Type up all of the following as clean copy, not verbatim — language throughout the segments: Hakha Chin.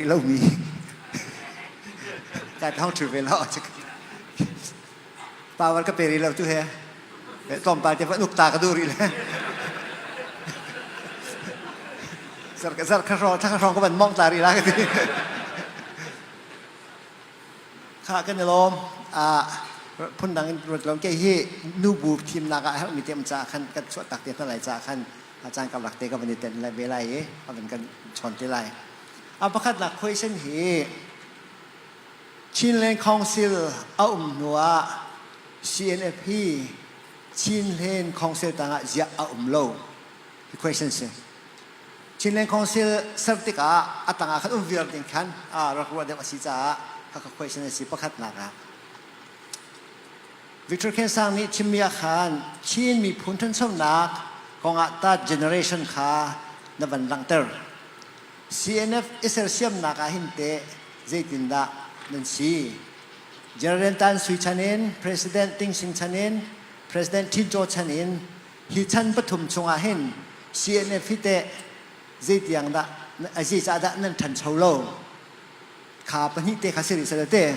Lomi ka thong ṭhu ve lo. Power ka pe rih lo tu he. Tlawmpal te van uk ta ka duh rih le. Zar kha hrawng thla hrawng ka van mong ta rih la ka ti. Kha kan i lawm. Phundang in ruat lo ke hi nubu thimnak ah herhmi te um caah khan kan chuah tak te hna lai caah khan a caan karlak te ka van i ten lai ve lai i a van kan chawn te lai. A pakhatnak question hi Chinland Council a um hnu ah CNF hi Chinland Council tangah ziah a um lo? Hi question si. Chinland Council ser tikah a tangah khan um viar ding khan rak ruah deuh a si caah khakha question a si pakhatnak ah. Victor Khen Sang nih chimmi ah khan Chin miphun ṭhanchonak kongah third generation kha na van langhter. CNF i sersiamnak ah hin teh zeitindah nan si? General Tan Sui chan in, President Ting Sing chan in, President Htin Kyaw chan in hi chan pathum chungah hin CNF hi teh zeitiang dah zeicah dah nan ṭhancho lo? Kha pahnih te kha si rih seh te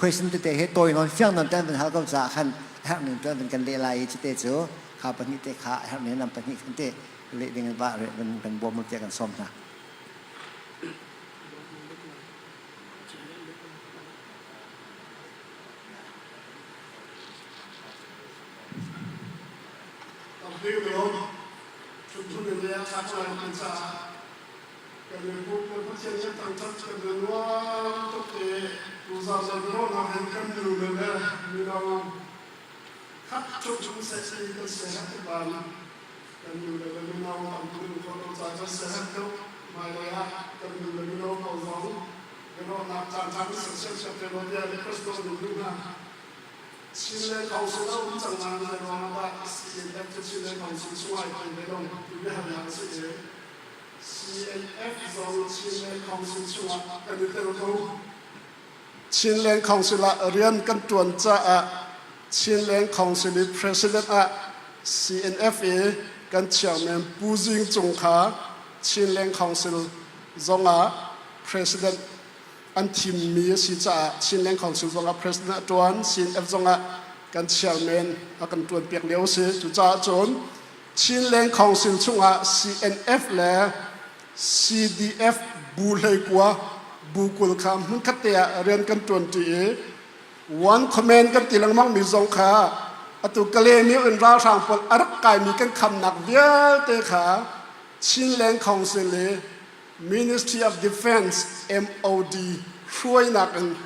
question tete he tawi nawn fiang nawn te an van hal ko caah khan a herh ning tu an van kan leh lai i cute cu kha pahnih te kha a herh ning nam pahnih khan te leh ding in va kan bawm tiah kan sawm hna. Kan mibu kan Pathian kan thangṭhat kan nuam tuk i tuzaan zan ruahnak in kan nu le le mino khat ṭhum ṭhum seh si kan siaherh tuk ban kan nu le le mino tam tuk khawh lo ca kan siaherh tuk hmailei ah kan nu le mino pawl zong biaruahnak caan ṭha kan ser siamsiam te law tiah request tuah kan duh hna. Chinland Council a um cang nain zei ruangah dah CNF cu Chinland Council chungah ai tel ve lo ti biahalnak a si i CNF zong Chinland Council chungah kan i tel ko. Chinland Council ah rian kan ṭuan caah Chinland Council i President ah CNF i kan chairman Pu Zing Cung kha Chinland Council zongah President an thimmi a si caah Chinland Council zongah President a ṭuan, CNF zongah kan chairman a kan ṭuanpiak lio a si. Cucaah cun Chinland Council chungah CNF le CDF bu hleikua bu 20 kha hmunkhat te ah rian kan ṭuanṭi i one command kan ti lengmang mi zong kha atu Kalaymyo in ralhrang pawl a rak kaimi kan khamnak vialte kha Chinland Council i Ministry of Defense MOD hruainak in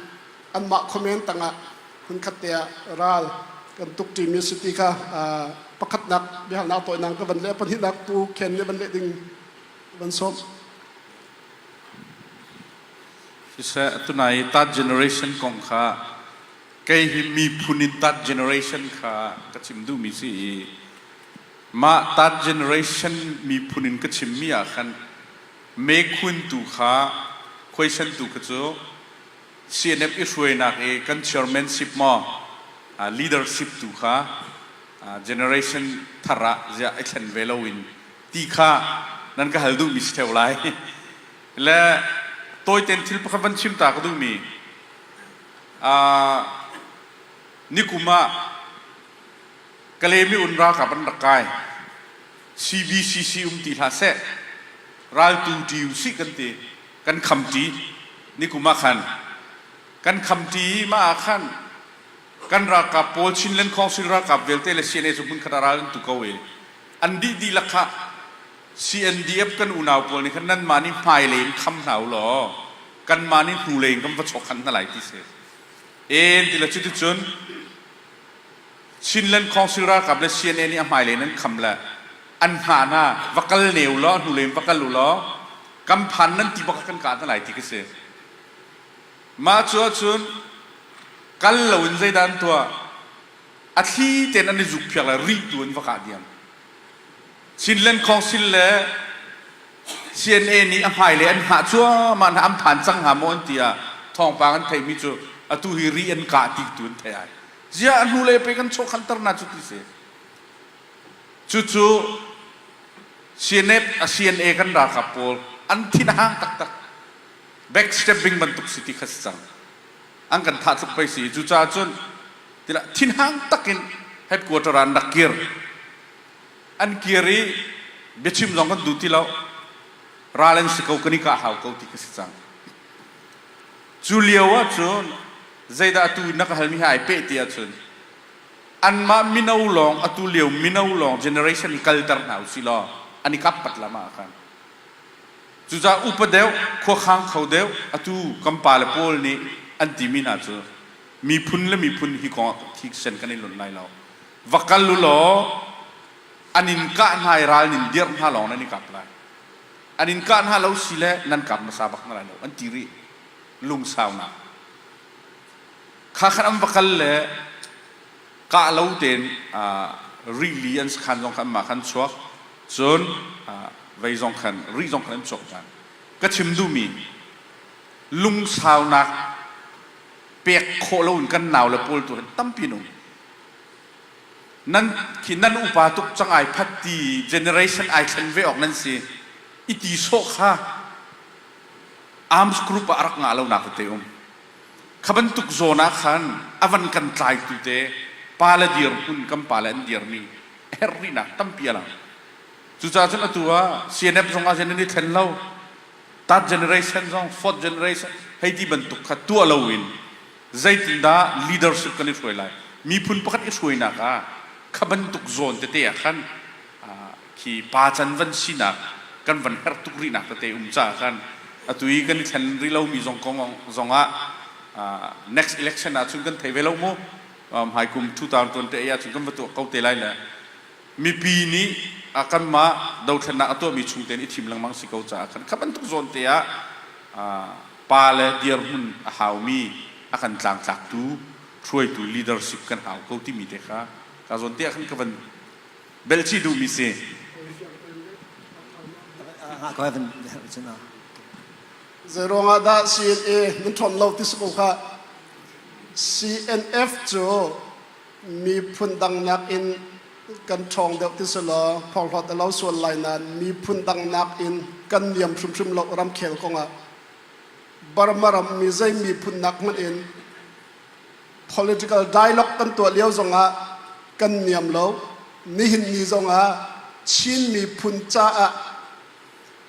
anmah command tangah hmunkhat te ah ral kan tuk ṭimi si ti kha pakhatnak biahalnak tawinak ka van leh pahnihnak Pu Khen nih van leh ding van sawm. Siseh tunai third generation kong kha kei hi miphun in third generation kha ka chim duhmi si i mah third generation miphun in ka chimmi ah khan mekhun tu kha question tu kha cu CNF i hruainak i kan chairmanship maw leadership tu kha generation thar ah ziah i thlen ve loin ti kha nan ka hal duhmi si theo lai. Le tawiten thil pakhat van chim ta ka duhmi nikum ah Kalemi un ralkap an rak kai CBCC um ti hlah seh raltu ṭi usih kan ti kan khamṭi nikum ah khan kan khamṭi mah ah khan kan ralkap pawl Chinland Council ralkap vialte le CNA cu hmunkhat ah ral an tu ko i an dih dihlak kha CNDF kan unau pawl nih khan nanmah nih hmailei in kham hna u law kanmah nih hnulei in kan va chawk khan hna lai ti si en ti le cuticun Chinland Council ralkap le CNA nih a hmailei in an kham le an hngah hna va kal ne u law hnulei in va kal u law kan phan nan ti bak kan kah hna lai ti ka si mah cu ahcun kal loin zeidah an tuah a thli tein an i zukphiak le rih tu in va kah diam Chinland Council le CNA nih a hmailei an hngah cuahmah hna an phan cang hnga maw an ti ah thawngpang an theihmi cu atu hi ri an kah ti tu an theih ai ziah a hnulei pe kan chawkhan ter na cu ti si Cucu CNF, a CNA kan ralkap pawl an thin a hang taktak. Backstabbing bantuk si ti kha si cang. An kan thah tluk pei si. Cucaah cun tila thinhang takin headquarter ah an rak kir. An kir i biachim zong kan duh ti lo. Ral an si ko kan i kah hau ko ti kha si cang. Cu lio ahcun zeidah atu na ka halmi he ai peh ti ahcun anmah mino lawng atu lio mino lawng generation i kalter hna usih law an i kap pat lam ah khan cucaah upa deuh khuakhang kho deuh atu kan pale pawl nih an timi hna cu miphun le miphun hi kong ah thisen kan i lonh lai lo va kal u law an in kah hna i ral nin dirh hna lawng nan i kap lai an in kah hna lo si le nan kap hmasa bak hna lai lo an ti rih lungsaunak kha khan an va kal le kah lo tein rili an sakhan zong khan anmah khan chuak cun vei zong khan ri zong khan an chuak ṭhan ka chim duhmi lungsaunak pek khawh loin kan nau le pawl tu hin tampi an um nan khi nan upa tuk cang ai phat ti generation ai thlen ve awk nan si i ti sawh kha arms group ah a rak ngah lo nak tete um kha bantuk zawn ah khan a van kan tlaitu te pa le dirhmun kan pa le an dirmi herh rihnak tampi a lang cucaah cun atu ah CNF zong ah nan i thlen lo third generation zong fourth generation hei ti bantuk kha tuah lo in zeitindah leadership kan i hruai lai miphun pakhat i hruainak ah kha bantuk zawn tete ah khan khi pa can van sinak kan van herh tuk rihnak tete um caah khan atu i kan i thlen rih lomi zong kong zongah next election ah cun kan thei ve lo mu hmai kum 2028 ah cun kan va tuah ko te lai le mipi nih kanmah dothlennak a tuahmi chung tein i thim lengmang si ko caah khan kha bantuk zawn te ah pa le dirhmun a haumi a kan tlangtlaktu hruaitu leadership kan hau ko timi te kha ka zawn te ah khan ka van belchih duhmi si. Zeiruang ah dah CNA nan ṭhawn lo ti si ko kha. CNF cu miphun dang nakin kan ṭhawng deuh ti si law phorhlawt a lo sual lai nain miphun dang nakin kan niam hrimhrim lo ramkhel kongah. Burma ram mi zei miphun nak hmanh in political dialogue kan tuah lio zongah kan niam lo. Nihin ni zongah Chin miphun caah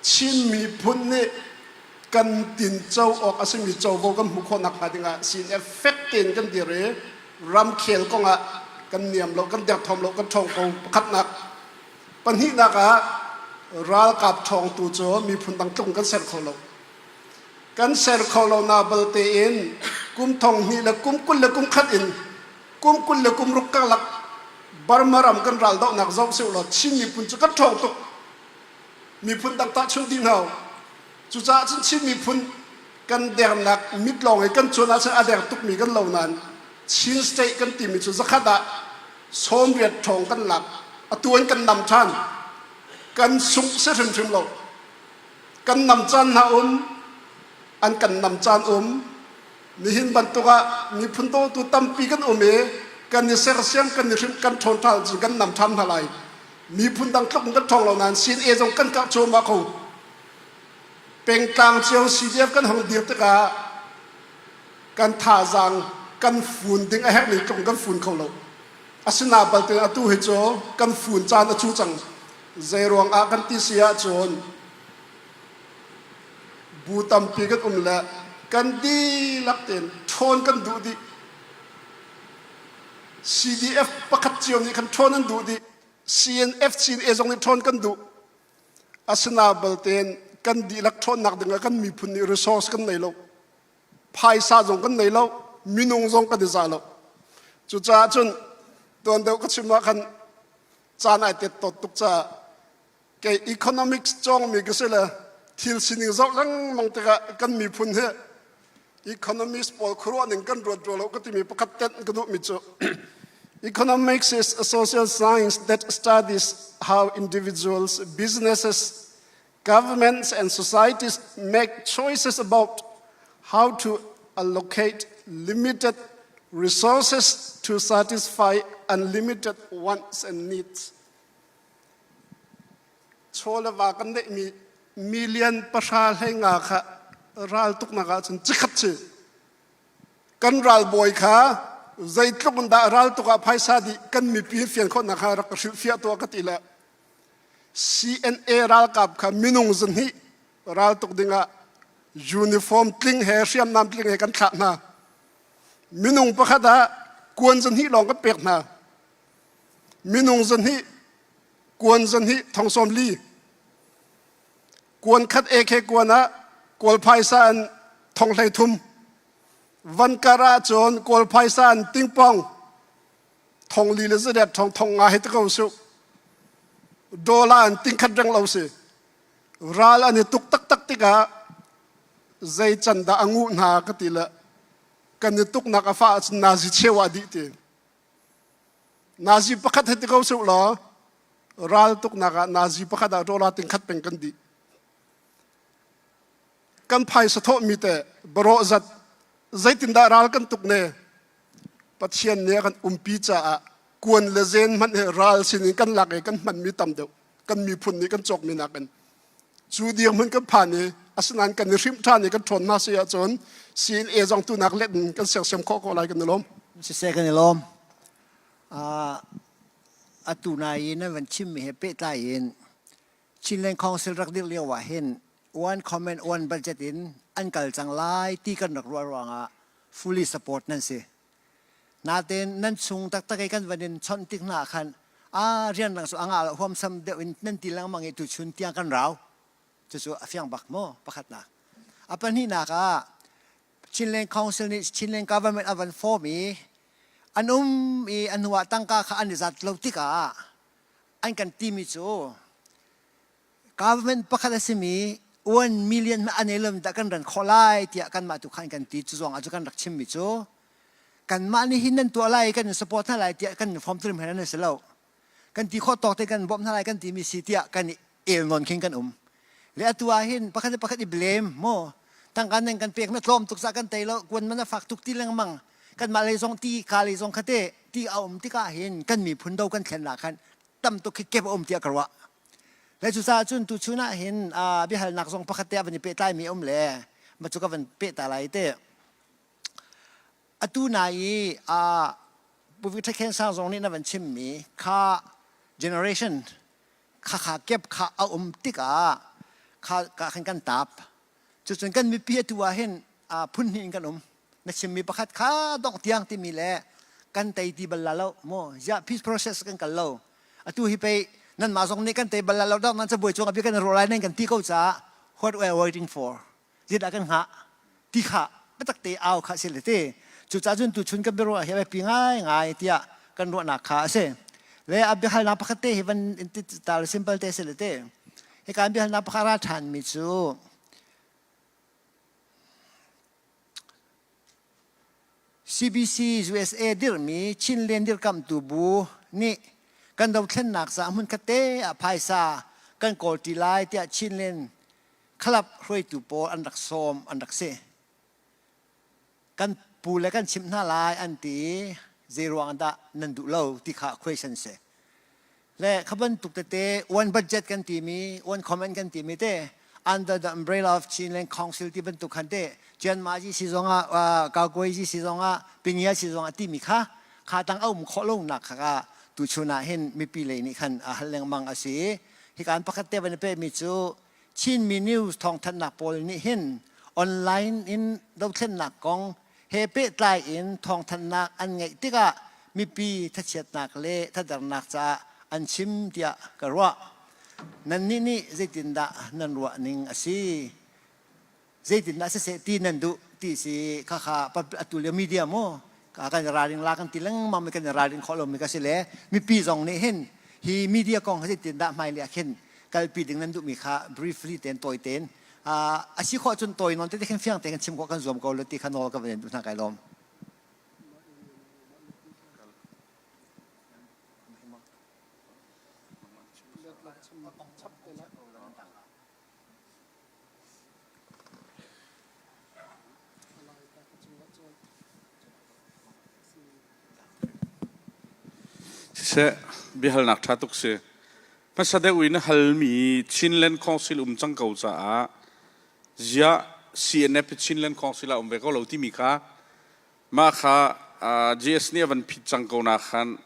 Chin miphun nih kan tinco awk a simi covo kan hmuh khawh nakhnga dingah CNF fek tein kan dir i ramkhel kongah kan niam lo, kan derthawm lo, kan ṭhawng ko. Pakhatnak. Pahnihnak ah ralkap ṭhawngtu cu miphun dang tlung kan ser kho lo. Kan ser kho lo na balte in kum thong hnih le kum 20 le kum khat in kum 20 le kum ruk karlak Burma ram kan ral dohnak zoh sih law Chin miphun cu kan ṭhawng tuk. Miphun dang tahchunh dih hna. Cucaah cun Chin miphun kan dernak mit lawng i kan cuan ahcun a der tukmi kan lo nain Chin state kan timi cu zakhat ah 80 ṭhawng kan lak. Atu an kan nam ṭhan. Kan sungh si hrimhrim lo. Kan nam caan hna um, an kan nam caan um. Nihin bantuk ah miphun dawtu tampi kan um i kan i sersiam, kan i hrim, kan ṭhawn ṭhan cun kan nam ṭhan hna lai. Miphun dang tluk in kan ṭhawng lo nain CNA zong kan karh cuahmah ko. Pengtlang cio CDF kan hung dir tikah kan thazaang kan fun ding a herh ning tluk in kan fun kho lo. Asina balte atu hi cu kan fun caan a cu cang. Zeiruang ah kan ti si ahcun bu tampi kan um le kan dihlak tein ṭhawn kan duh dih. CDF pakhat cio nih khan ṭhawn an duh dih. CNF CNA zong nih ṭhawn kan duh. Asina baltein kan dihlak ṭhawnnak dingah kan miphun nih resource kan nei lo. Phaisa zong kan nei lo. Minung zong kan i za lo. Cucaah cun tuan deuh ka chim ah khan caan ai tet tot tuk caah kei economics cawngmi ka si le thil sining zoh lengmang tikah kan miphun hi economics pawl khuaruah ning kan ruat rua lo ka timi pakhat tenh ka duhmi cu economics is a social science that studies how individuals, businesses, governments and societies make choices about how to allocate limited resources to satisfy unlimited wants and needs. Chaw le va kan neihmi million 10 hlei nga kha Ral tuknak ahcun cikhat si. Kan ralbawi kha zeitluk in dah ral tuk ah phaisa dih kan mipi fian khawhnak kha rak ka hrilhfiah tuah ka ti le CNA ralkap kha minung zahnih raltuk dingah uniform tling he hriamnam tling he kan thlah hna. Minung pakhat ah kuan zahnih lawng kan pek hna. Minung zahnih kuan zahnih thong sawm li. Kuan khat AK kuan ah kawl phaisa in thong hlei thum. Van kar ah cun kawl phaisa in tingpong thong li le zadet thong thong nga hi te ko su. Dollar in tingkhat reng lo si. Ral an i tuk taktak tikah zei can dah a nguh hna ka ti le kan i tuknak a fah ahcun nazi cheu ah dih ti. Nazi pakhat hei ti ko su law ral tuknak ah nazi pakhat ah dollar tingkhat peng kan dih. Kan phaisa thawhmi te barawh zat zeitindah ral kan tuk ne Pathian nih a kan umpi caah kuan le zen hmanh he ral sinin kan lak i kan hmanmi tam deuh kan miphun nih kan cawkmi nakin cu dirhmun kan phan i asinain kan i hrimh ṭhan i kan ṭhawn hna si ahcun CNA zong tunak let in kan sersiam khawh ko lai kan i lawm. Siseh kan i lawm. Atu nai in nan van chimmi he pehtlai in Chinland Council rak dirh lio ah hin one comment one budget in an kal cang lai ti kan rak ruah ruangah fully support nan si. Natin nan chung taktak i kan van in chawnh tik hna ah khan a rianrang cu a ngah lo huamsam deuh in nan ti lengmang i tuchun tiang kan rau. Cucu a fiang bak maw pakhatnak. A pahnihnak ah Chinland Council nih Chinland government a van form i an um i a hnu ah tangka kha an i zat lo tikah an kan timi cu government pakhat a simi 1 million hmanh an ei lo dah kan ran khawh lai tiah kanmah tu khan kan ti cu zong ah cu kan rak chimmi cu kanmah nih hin nan tuah lai kan in support hna lai tiah kan in form trim hen an si lo kan ti khawh tawk te kan bawmh hna lai kan timi si tiah kan i el nawn khin kan um le atu ah hin pakhat le pakhat i blame mo tangka nan kan pek na tlawm tuk sa kan tei lo kuan man a fak tuk ti lengmang kanmah lei zong ti ka lei zong khate ti a um tikah hin kan miphun do kan thlen lah khan tam tuk khi kep a um tiah ka ruah Le cucaah cun tuchun ah hin biahalnak zong pakhat te a van i pehtlaimi a um le ma cu ka van peh ta lai te. Atu nai i Pu Victor Khen Sang zong nih na van chimmi kha generation kha kha kep kha a um tikah kha ka khan kan tap. Cucun kan mipi atu ah hin phun hnih in kan um. Na chimmi pakhat kha dongh tiang timi le kan tei ti bal la lo maw ziah peace process kan kal lo atu hi pei nanmah zong nih kan tei bal la lo dok nan cabuai cung ah bia kan ruah lai nan kan ti ko caah what we are waiting for zeidah kan hngah ti kha biatak te au kha si le te cucaah cun tuchun kan biaruah hi a biapi ngaingai tiah kan ruahnak kha a si le a biahalnak pakhat te hi van ta simple te si le te hika biahalnak pakhat ra ṭhanmi cu CBC USA dirhmi Chinland dirkamhtu bu nih kan dothlennak caah hmunkhat te ah phaisa kan kawl ṭi lai tiah Chinland club hruaitu pawl an rak sawm an rak si. Kan pu le kan chimh hna lai an ti i zeiruang dah nan duh lo ti kha question si. Le kha bantuk tete one budget kan timi, one comment kan timi te under the umbrella of Chinland Council ti bantuk khan te Chianma ji si zong ah Kaukoi ji si zong ah Pinya si zong ah timi kha kha tang a um khawh lo nak kha ka tuchun ah hin mipi lei nih khan a hal lengmang a si. Hi kan pakhat te van pe mi cu Chinmi news thawngthanhnak pawl nih hin online in dothlennak kong he pehtlai in thawngthanhnak an ngeih tikah mipi thachiatnak le thadernak caah an chim tiah ka ruah. Nannih nih zeitindah nan ruah ning a si? Zeitindah siseh ti nan duh ti si khakha atu lio media mu kan ralring la kan ti lengmang mi kan ralring khawh lomi ka si le mipi zong nih hin hi media kong zeitindah hmailei ah khin kalpi ding nan duhmi kha briefly ten tawi ten a si khawh cun tawi nawn te khin fiang te kan chim khawh kan zuam ko lo ti kha nawl ka van duh hna kai lawm. Siseh, biahalnak ṭha tuk si. Hmasa deuh in halmi Chinland Council um cang ko caah ziah CNF Chinland Council ah um ve ko lo timi kha mah kha GS nih a van phit cang ko na khan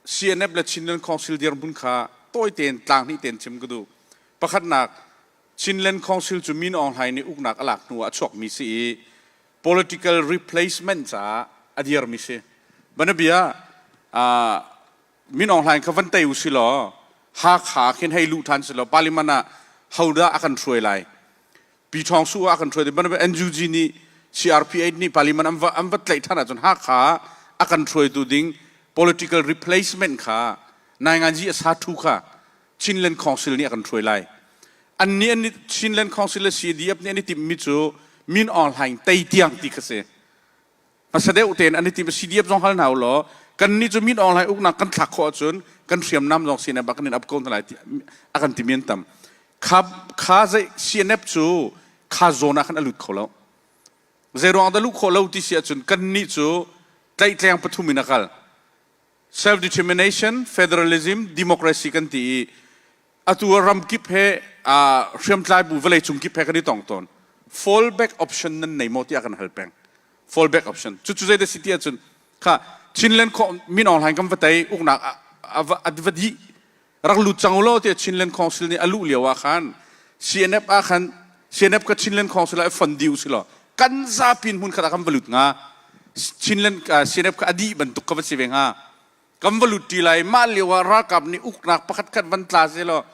CNF le Chinland Council dirhmun kha tawi tein tlang hnih tein chim ka duh. Pakhatnak Chinland Council cu Min Aung Hlaing nih uknak a lak hnu ah a chuakmi si i political replacement caah a dirmi si. Banabia Min Aung Hlaing kha van tei u si law Hakha khin hei luh ṭhan si law parliament ah hodah a kan hruai lai Pi Ṭhawng Su ah a kan hruai ding bantuk NUG nih CRPH nih parliament an va an va tlaih ṭhan ahcun Hakha a kan hruaitu ding political replacement kha Nainganzi a sa ṭhu kha Chinland Council nih a kan hruai lai. Annih an Chinland Council le CDF nih an i timhmi cu Min Aung Hlaing tei tiang ti kha si. Hmasa deuh tein an i tim CDF zong hal hna u law kannih cu Min Aung Hlaing uknak kan thlak khawh ahcun kan hriamnam zong CNF ah kan in ap ko hna lai ti a kan timi an tam. Kha kha zei CNF cu kha zawn ah khan a lut kho lo. Zeiruang dah luh khawh lo ti si ahcun kannih cu tlaihtleng pathum in a kal. Self determination, federalism, democracy kan ti i atu ah ramkip he hriamtlai bu vawlei cung kip he kan i tong tawn. Fallback option nan nei maw tiah kan hal peng. Fallback option. Cucu zeidah si ti ahcun kha Chinland Min Aung Hlaing kan va tei uknak a va dih rak lut cang ulaw tiah Chinland Council nih a luh lio ah khan CNF ah khan CNF ka Chinland Council ah fund dih usih law kan zapi in hmun khat ah kan va lut hnga. Chinland CNF kha a dih bantuk ka va si ve hnga. Kan va lut ṭi lai mah lio ah ralkap nih uknak pakhat khat van tla seh law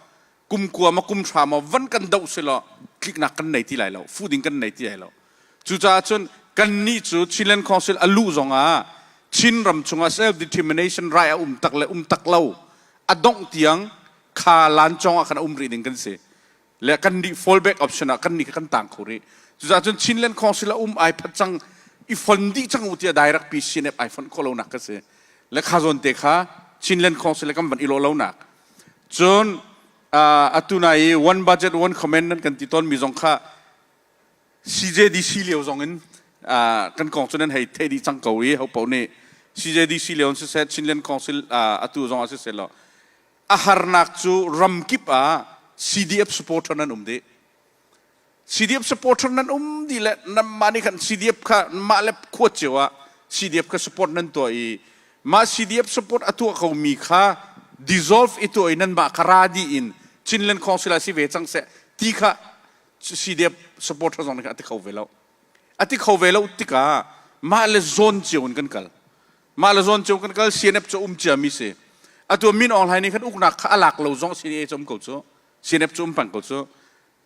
kum kua ma kum hra maw van kan doh seh law tliknak kan nei ti lai lo fu ding kan nei ti lai lo. Cucaah cun kannih cu Chinland Council a luh zongah Chin ram chungah self determination right a um tak le um tak lo a dongh tiang kha lancawng ah khan a um rih ding kan si le kan nih fallback option ah kan nih kha kan tang kho rih. Cucaah cun Chinland Council a um ai phat cang i fon dih cang u tiah direct pi CNF ai fonh khawh lonak ka si le kha zawn te kha Chinland Council le kan van i lawh lonak. Cun atu na i one budget one comment nan kan ti tawn mi zong kha CJDC lio zong in kan kong cu nan hei theih dih cang ko i hopaoh nih CJDC lio in siseh Chinland Council atu zong ah siseh law a harnak cu ramkip ah CDF supporter nan um dih. CDF supporter nan um dih le nanmah nih khan CDF kha mah le khua cio ah CDF kha support nan tuah i mah CDF support a tuah ko mi kha dissolve i tuah i nanmah kha ra dih in Chinland Council ah si ve cang seh ti kha CDF supporter zong nih a ti kho ve lo. A ti kho ve lo tikah mah le zawn cio in kan kal. Mah le zawn cio kan kal CNF cu um cia mi si. Atu Min Aung Hlaing nih khan uknak kha a lak lo zong CNA cu um ko cu. CNF cu um peng ko cu.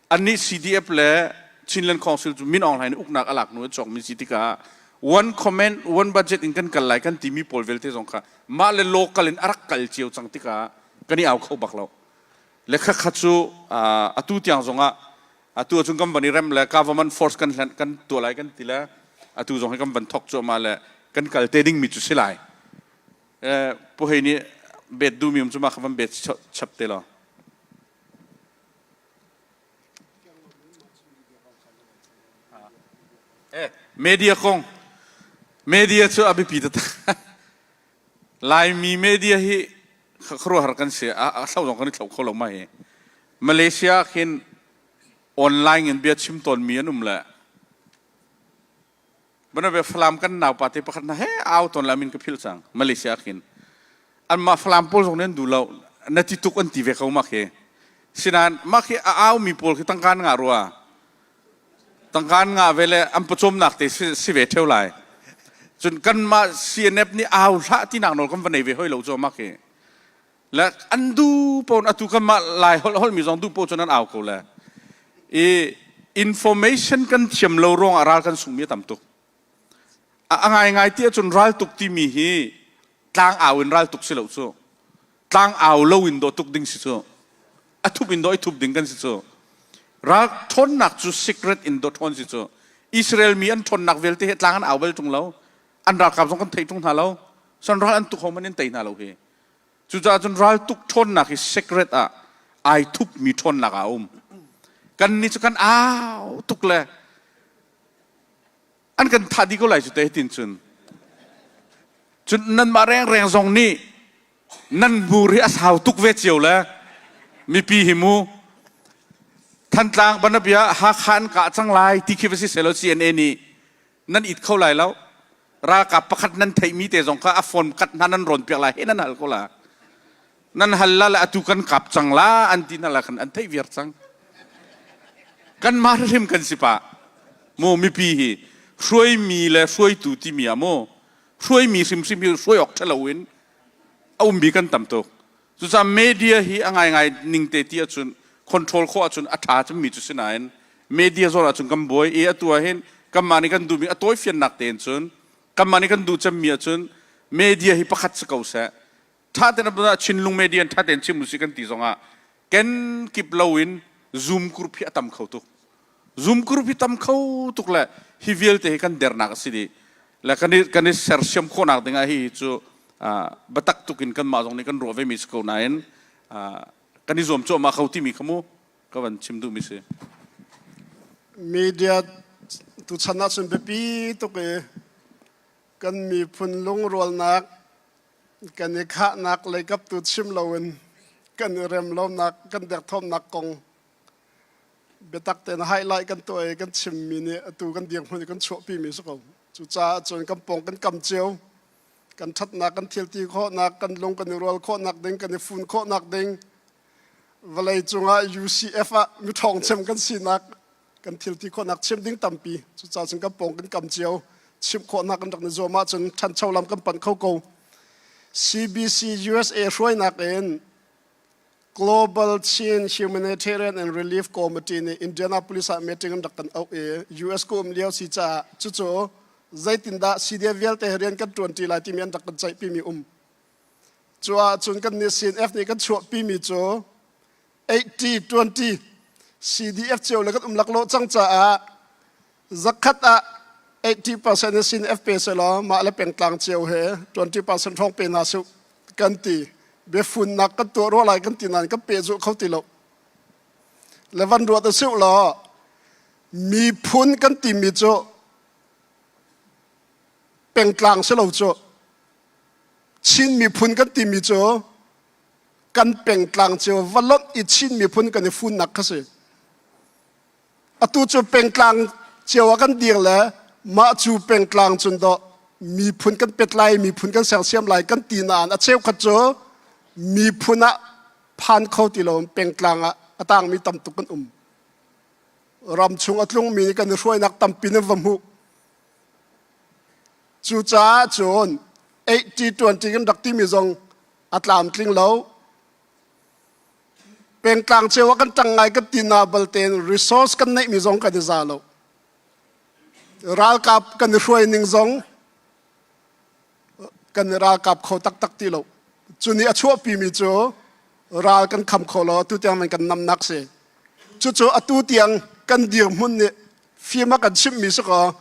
Annih CDF le Chinland Council cu Min Aung Hlaing nih uknak a lak hnu a cawk mi si tikah one comment one budget in kan kal lai kan timi pawl vialte zong kha mah le local in a rak kal cio cang tikah kan i au kho bak lo. Le khakha cu atu tiang zongah atu ahcun kan van i rem le government force kan hlen kan tuah lai kan ti le atu zong hi kan van thok cuahmah le kan kal te dingmi cu si lai. Pu Hei nih bet duhmi um cu mah kha van bet chap te law. Media kong media cu a biapi taktak. Laimi media hi khuaruahhar kan si. A thlo zong kan i thlo kho lo ma hi. Malaysia khin online in bia chim tawnmi an um le Banabe Falam kan naupa te pakhat na he au tawn la min ka phil cang Malaysia khin anmah Falam pawl zong nih an duh lo na ti tuk an ti ve ko ma khi sinan mah khi a au mi pawl khi tangka an ngah rua Tangka an ngah ve le an pawcawmnak te si ve ṭheo lai. Cun kanmah CNF nih au hlah tinak nawl kan va nei ve hoi lo cu mak hi. Le an du pawn atu kanmah lai holh holhmi zong du paw cun an au ko le. I information kan thiam lo ruangah ral kan sungmi a tam tuk. A ngaingai ti ahcun raltuk timi hi tlang au in raltuk si lo cu. Tlang au lo in dawh tuk ding si cu. A thup in dawh i thup ding kan si cu. Ral ṭhawnnak cu secret in dawh ṭhawn si cu. Israel mi an ṭhawnnak vialte hi tlang an au bal ṭung lo. An ralkap zong kan thei ṭung hna lo. San ral an tuk ho man in tei hna lo hi. Cucaah cun raltuk ṭhawnnak hi secret ah ai thupmi ṭhawnnak ah a um. Kannih cu kan au tuk le an kan thah dih ko lai cu te tin cun cun nanmah rengreng zong nih nan hmur hi a sau tuk ve cio le mipi hi mu. Thantlang banabia Hakha an kah cang lai ti khi va si selaw CNA nih nan it kho lai lo. Ralkap pakhat nan theihmi te zong kha a phone kat hna nan rawn piak lai he nan hal ko la. Nan hal la le atu kan kap cang la an ti hna la khan an theih viar cang. Kan mah hrim kan si pah. Mu mipi hi hruaimi le hruaitu timi ah mu hruaimi hrimhrim hi hruai awk ṭha loin a ummi kan tam tuk. Cucaah media hi a ngaingai ning te ti ahcun control khawh ahcun a ṭha cemmi cu si nain media zawn ahcun kan buai i atu ah hin kanmah nih kan duhmi a tawifiannak tein cun kanmah nih kan duh cemmi ahcun media hi pakhat si ko seh. Ṭha tein Chinlung media in ṭha tein chim usih kan ti zongah kenkip loin Zoom group hi a tam kho tuk. Zoom group hi tam kho tuk le hi vialte hi kan dernak a si dih. Le kan i, kan i sersiam khawhnak dingah hi cu biatak tuk in kanmah zong nih kan ruah vemi si ko nain kan i zuam cuahmah kho timi kha mu ka van chim duhmi si. Media tuchan ahcun biapi tuk i kan miphun lungrualnak kan i khahnak leikap tu chim loin kan i rem lonak kan derthawmnak kong biatak tein highlight kan tuah i kan chimmi nih atu kan dirhmun i kan chuahpimi si ko. Cucaah cun kan pawng kan kam cio kan ṭhatnak kan thilti khawhnak kan lung kan i rual khawhnak ding kan i fun khawhnak ding vawlei cungah UCF ah miṭhawng cem kan sinak kan thilti khawhnak chim ding tampi cucaah cun kan pawng kan kam cio chimh khawhnak kan rak ni zuam ahcun ṭhancho lam kan panh kho ko. CBC USA hruainak in Global Chin Humanitarian and Relief Committee nih Indianapolis ah meeting an rak kan auh i US ka um lio si caah cucu zeitindah CDF vialte he rian kan ṭuanṭi lai timi an rak kan ceihpimi um. Cu ahcun kan nih CNF nih kan chuahpimi cu 80-20 CDF cio le kan um laklawh cang caah zakhat ah 80% in CNF pe selaw mah le pengtlang cio he 20% hrawng pe hna su kan ti biafunnak kan tuah rua lai kan ti nain kan pehzulh kho ti lo le van ruat a siu law miphun kan timi cu pengtlang si lo cu Chin miphun kan timi cu kan pengtlang cio va lonh i Chin miphun kan i funnak kha si Atu cu pengtlang cio ah kan dir le mah cu pengtlang cun dawh miphun kan pet lai, miphun kan sersiam lai kan ti nain a cheukhat cu miphun ah phan kho ti lo pengtlang ah a tangmi tam tuk kan um. Ram chung a tlungmi nih kan i hruainak tampi nan va hmuh. Cucaah cun 80-20 kan rak timi zong a tlamtling lo. Pengtlang cio ah kan ṭang ngai kan ti na balte in resource kan neihmi zong kan i za lo. Ralkap kan i hruai ning zong kan i ralkap kho taktak ti lo. Cu nih a chuahpimi cu ral kan kham kho lo atu tiang man kan namnak si. Cucu atu tiang kan dirhmun nih fim a kan chimhmi si kaw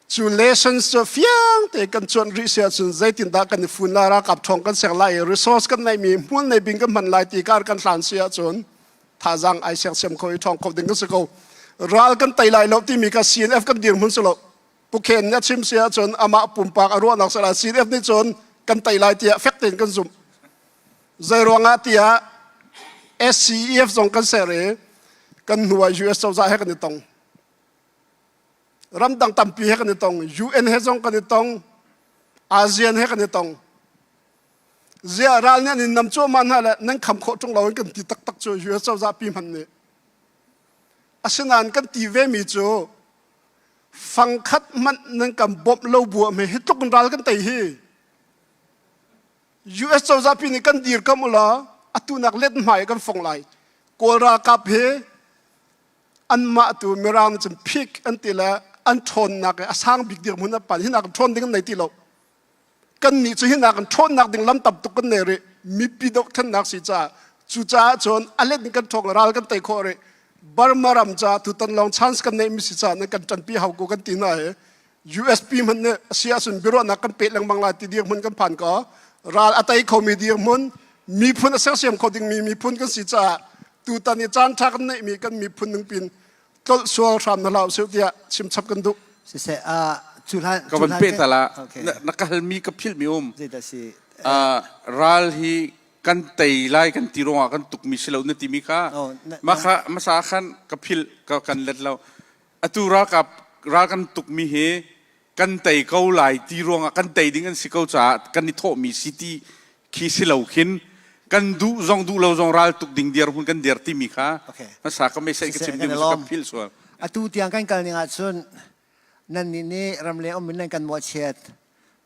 Cu lessons cu fiang te kan cuanh rih si ahcun zeitindah kan i fun lai, ralkap ṭhawng kan ser lai i resource kan neihmi hmual nei bing kan hman lai ti kar kan hlan si ahcun thazaang ai sersiam kho i ṭhawng kho ding kan si ko. Ral kan tei lai lo timi kha CNF kan dirhmun si lo. Pukhen nih a chim si ahcun amah pumpak a ruahnak si lai. CNF nih cun kan tei lai tiah fek tein kan zumh. Zei ruangah tiah SCEF zong kan ser i kan hnu ah US cozah he kan i tong. Ramdang tampi he kan i tong. UN he zong kan i tong. ASEAN he kan i tong. Ziah ral nih an in nam cuahmah hna le nan kham khawh ṭung lo in kan ti taktak cu US cozah pi hmanh nih. Asinain kan ti vemi cu fangkhat hmanh nan kan bawmh lo bu ah hi tluk in ral kan tei hi. US cozah pi nih kan dirkamh ulaw atu nak let hmai kan fong lai. Kawl ralkap hi anmah tu Mirang nih cun peak an ti le an ṭhawnnak i a sang bik dirhmun an pan hinak ṭhawn ding an nei ti lo kannih cu hinak in ṭhawnnak ding lam tam tuk kan nei rih mipi dohthlennak si caah cucaah cun a let in kan ṭhawng ral kan tei khawh rih Burma ram caah tutan lawng chance kan neih mi si caah nan kan ṭanpi hau ko kan ti hna hi USP hmanh nih a si ahcun biaruahnak kan peh lengmang lai ti dirhmun kan phan ko ral a tei khomi dirhmun miphun a sersiam kho dingmi miphun kan si caah tutan i caan ṭha kan neihmi kan miphun ningpin tlolh sual hram na hlah usih tiah chimchap kan duh. Siseh, uh, cu hlan ka van peh ta la na ka halmi ka philhmi um. Zeidah si? Ral hi. Kan tei lai kan ti ruangah kan tukmi si lo na timi kha mah kha hmasa khan ka philh ka kan let lo. Atu ralkap ral kan tukmi hi kan tei ko lai ti ruangah kan tei ding an si ko caah kan i thawhmi si ti khi si lo khin kan duh zong duh lo zong ral tuk ding dirhmun kan dir timi kha hmasa ka message ka chim ding ka philh sual. Atu tiang kan kal ning ahcun nan nih nih ramleng um in nan kan mawhchiat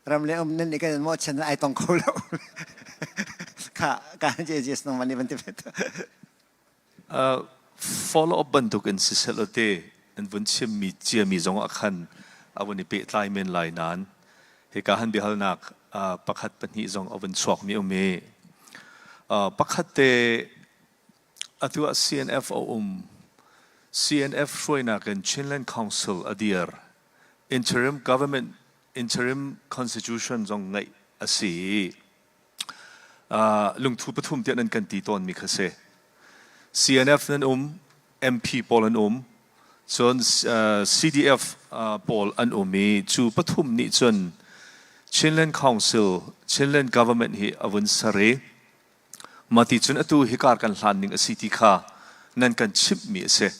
ramleng um nan nih kan mawhchiat ai tong kho lo kha ka JJS nang mani ban ti fet. Follow up bantuk in siseh law te an vun chimmi ciami zong ah khan a vun i pehtlai men lai nain hika han biahalnak pakhat pahnih zong a vun chuakmi um i pakhat te atu ah CNF a um. CNF hruainak in Chinland Council a dir. Interim government interim constitution zong ngeih a si i lungthu pathum tiah nan kan ti tawnmi kha si. CNF nan um, MP pawl an um, cun CDF pawl an um i cu pathum nih cun Chinland Council, Chinland Government hi a vun ser i mah ti cun atu hikar kan hlan ning a si ti kha nan kan chimhmi a si.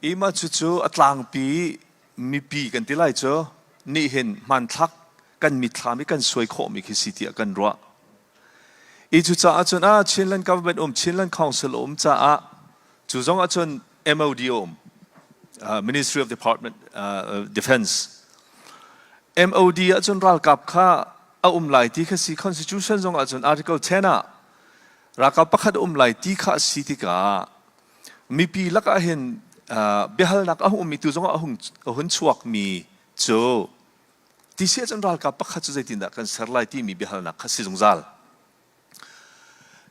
I mah cucu a tlangpi mipi kan ti lai cu nih hin hmanthlak kan mitthlam i kan suai khawhmi khi si tiah kan ruah. I cucaah cun ah Chinland government um Chinland Council um caah cu zong ahcun MOD um Ministry of Department Defense MOD ahcun ralkap kha a um lai ti kha si Constitution zong ahcun Article 10 ah ralkap pakhat um lai ti kha a si tikah mipi lakah hin biahalnak a hung ummi tu zongah a hung a hun chuakmi cu ti si ahcun ralkap pakhat cu zeitindah kan ser lai timi biahalnak kha si zungzal.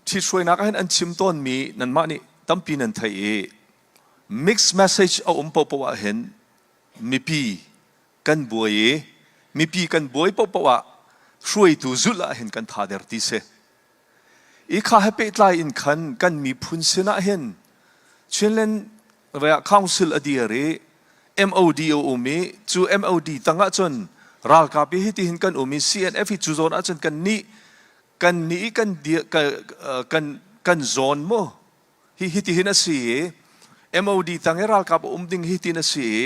Ṭhithruainak ah hin an chim tawnmi nanmah nih tampi nan theih i mixed message a um paohpaoh ah hin mipi kan buai i mipi kan buai paohpaoh ah hruaitu zulh ah hin kan tha der ti si. I kha he pehtlai in khan kan miphun sinah hin Chinland Council a dir i MOD a um i cu MOD tangah cun ralkap hi hitihin kan um i CNF hi cu zawn ahcun kan nih kan nih kan kan kan zawn mu hi hitihin a si i MOD tang i ralkap a um ding hitin a si i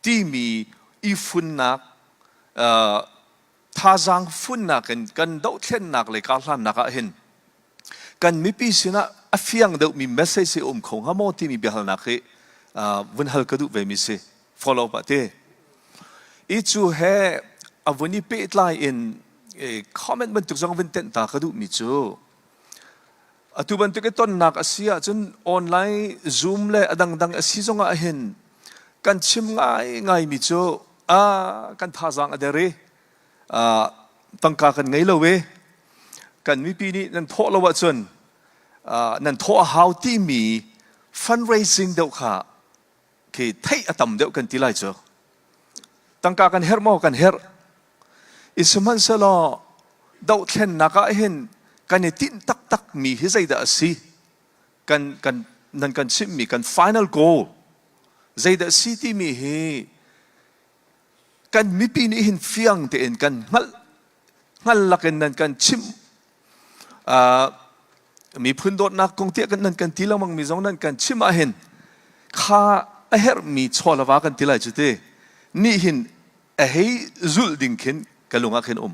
timi i funnak thazaang funnak in kan dohthlennak le karhlannak ah hin kan mipi sinah a fiang deuhmi message hi um kho hnga maw timi biahalnak hi vun hal ka duh ve mi si follow up ah ti i cu he a vun i pehtlai in comment bantuk zong vun tenh ta ka duh mi cu atu bantuk i tonnak a si ahcun online zoom le a dangdang a si zongah hin kan chim ngai ngai mi cu a kan thazaang a der i tangka kan ngei lo i kan mipi nih nan thawh lo ahcun nan thawh a hau timi fundraising deuh kha khi theih a tam deuh kan ti lai cu tangka kan herh maw kan herh i sihmanhsehlaw dohthlennak ah hin kan i tinh taktak mi hi zeidah a si kan kan nan kan chimhmi kan final goal zeidah a si timi hi kan mipi nih hin fiang tein kan hngalh hngal lakin nan kan chimh miphun dawtnak kong tiah kan nan kan ti lengmang mi zong nan kan chim ah hin kha a herhmi chaw le va kan ti lai cu ti nih hin a hei zulh ding khin ka lung ah khin um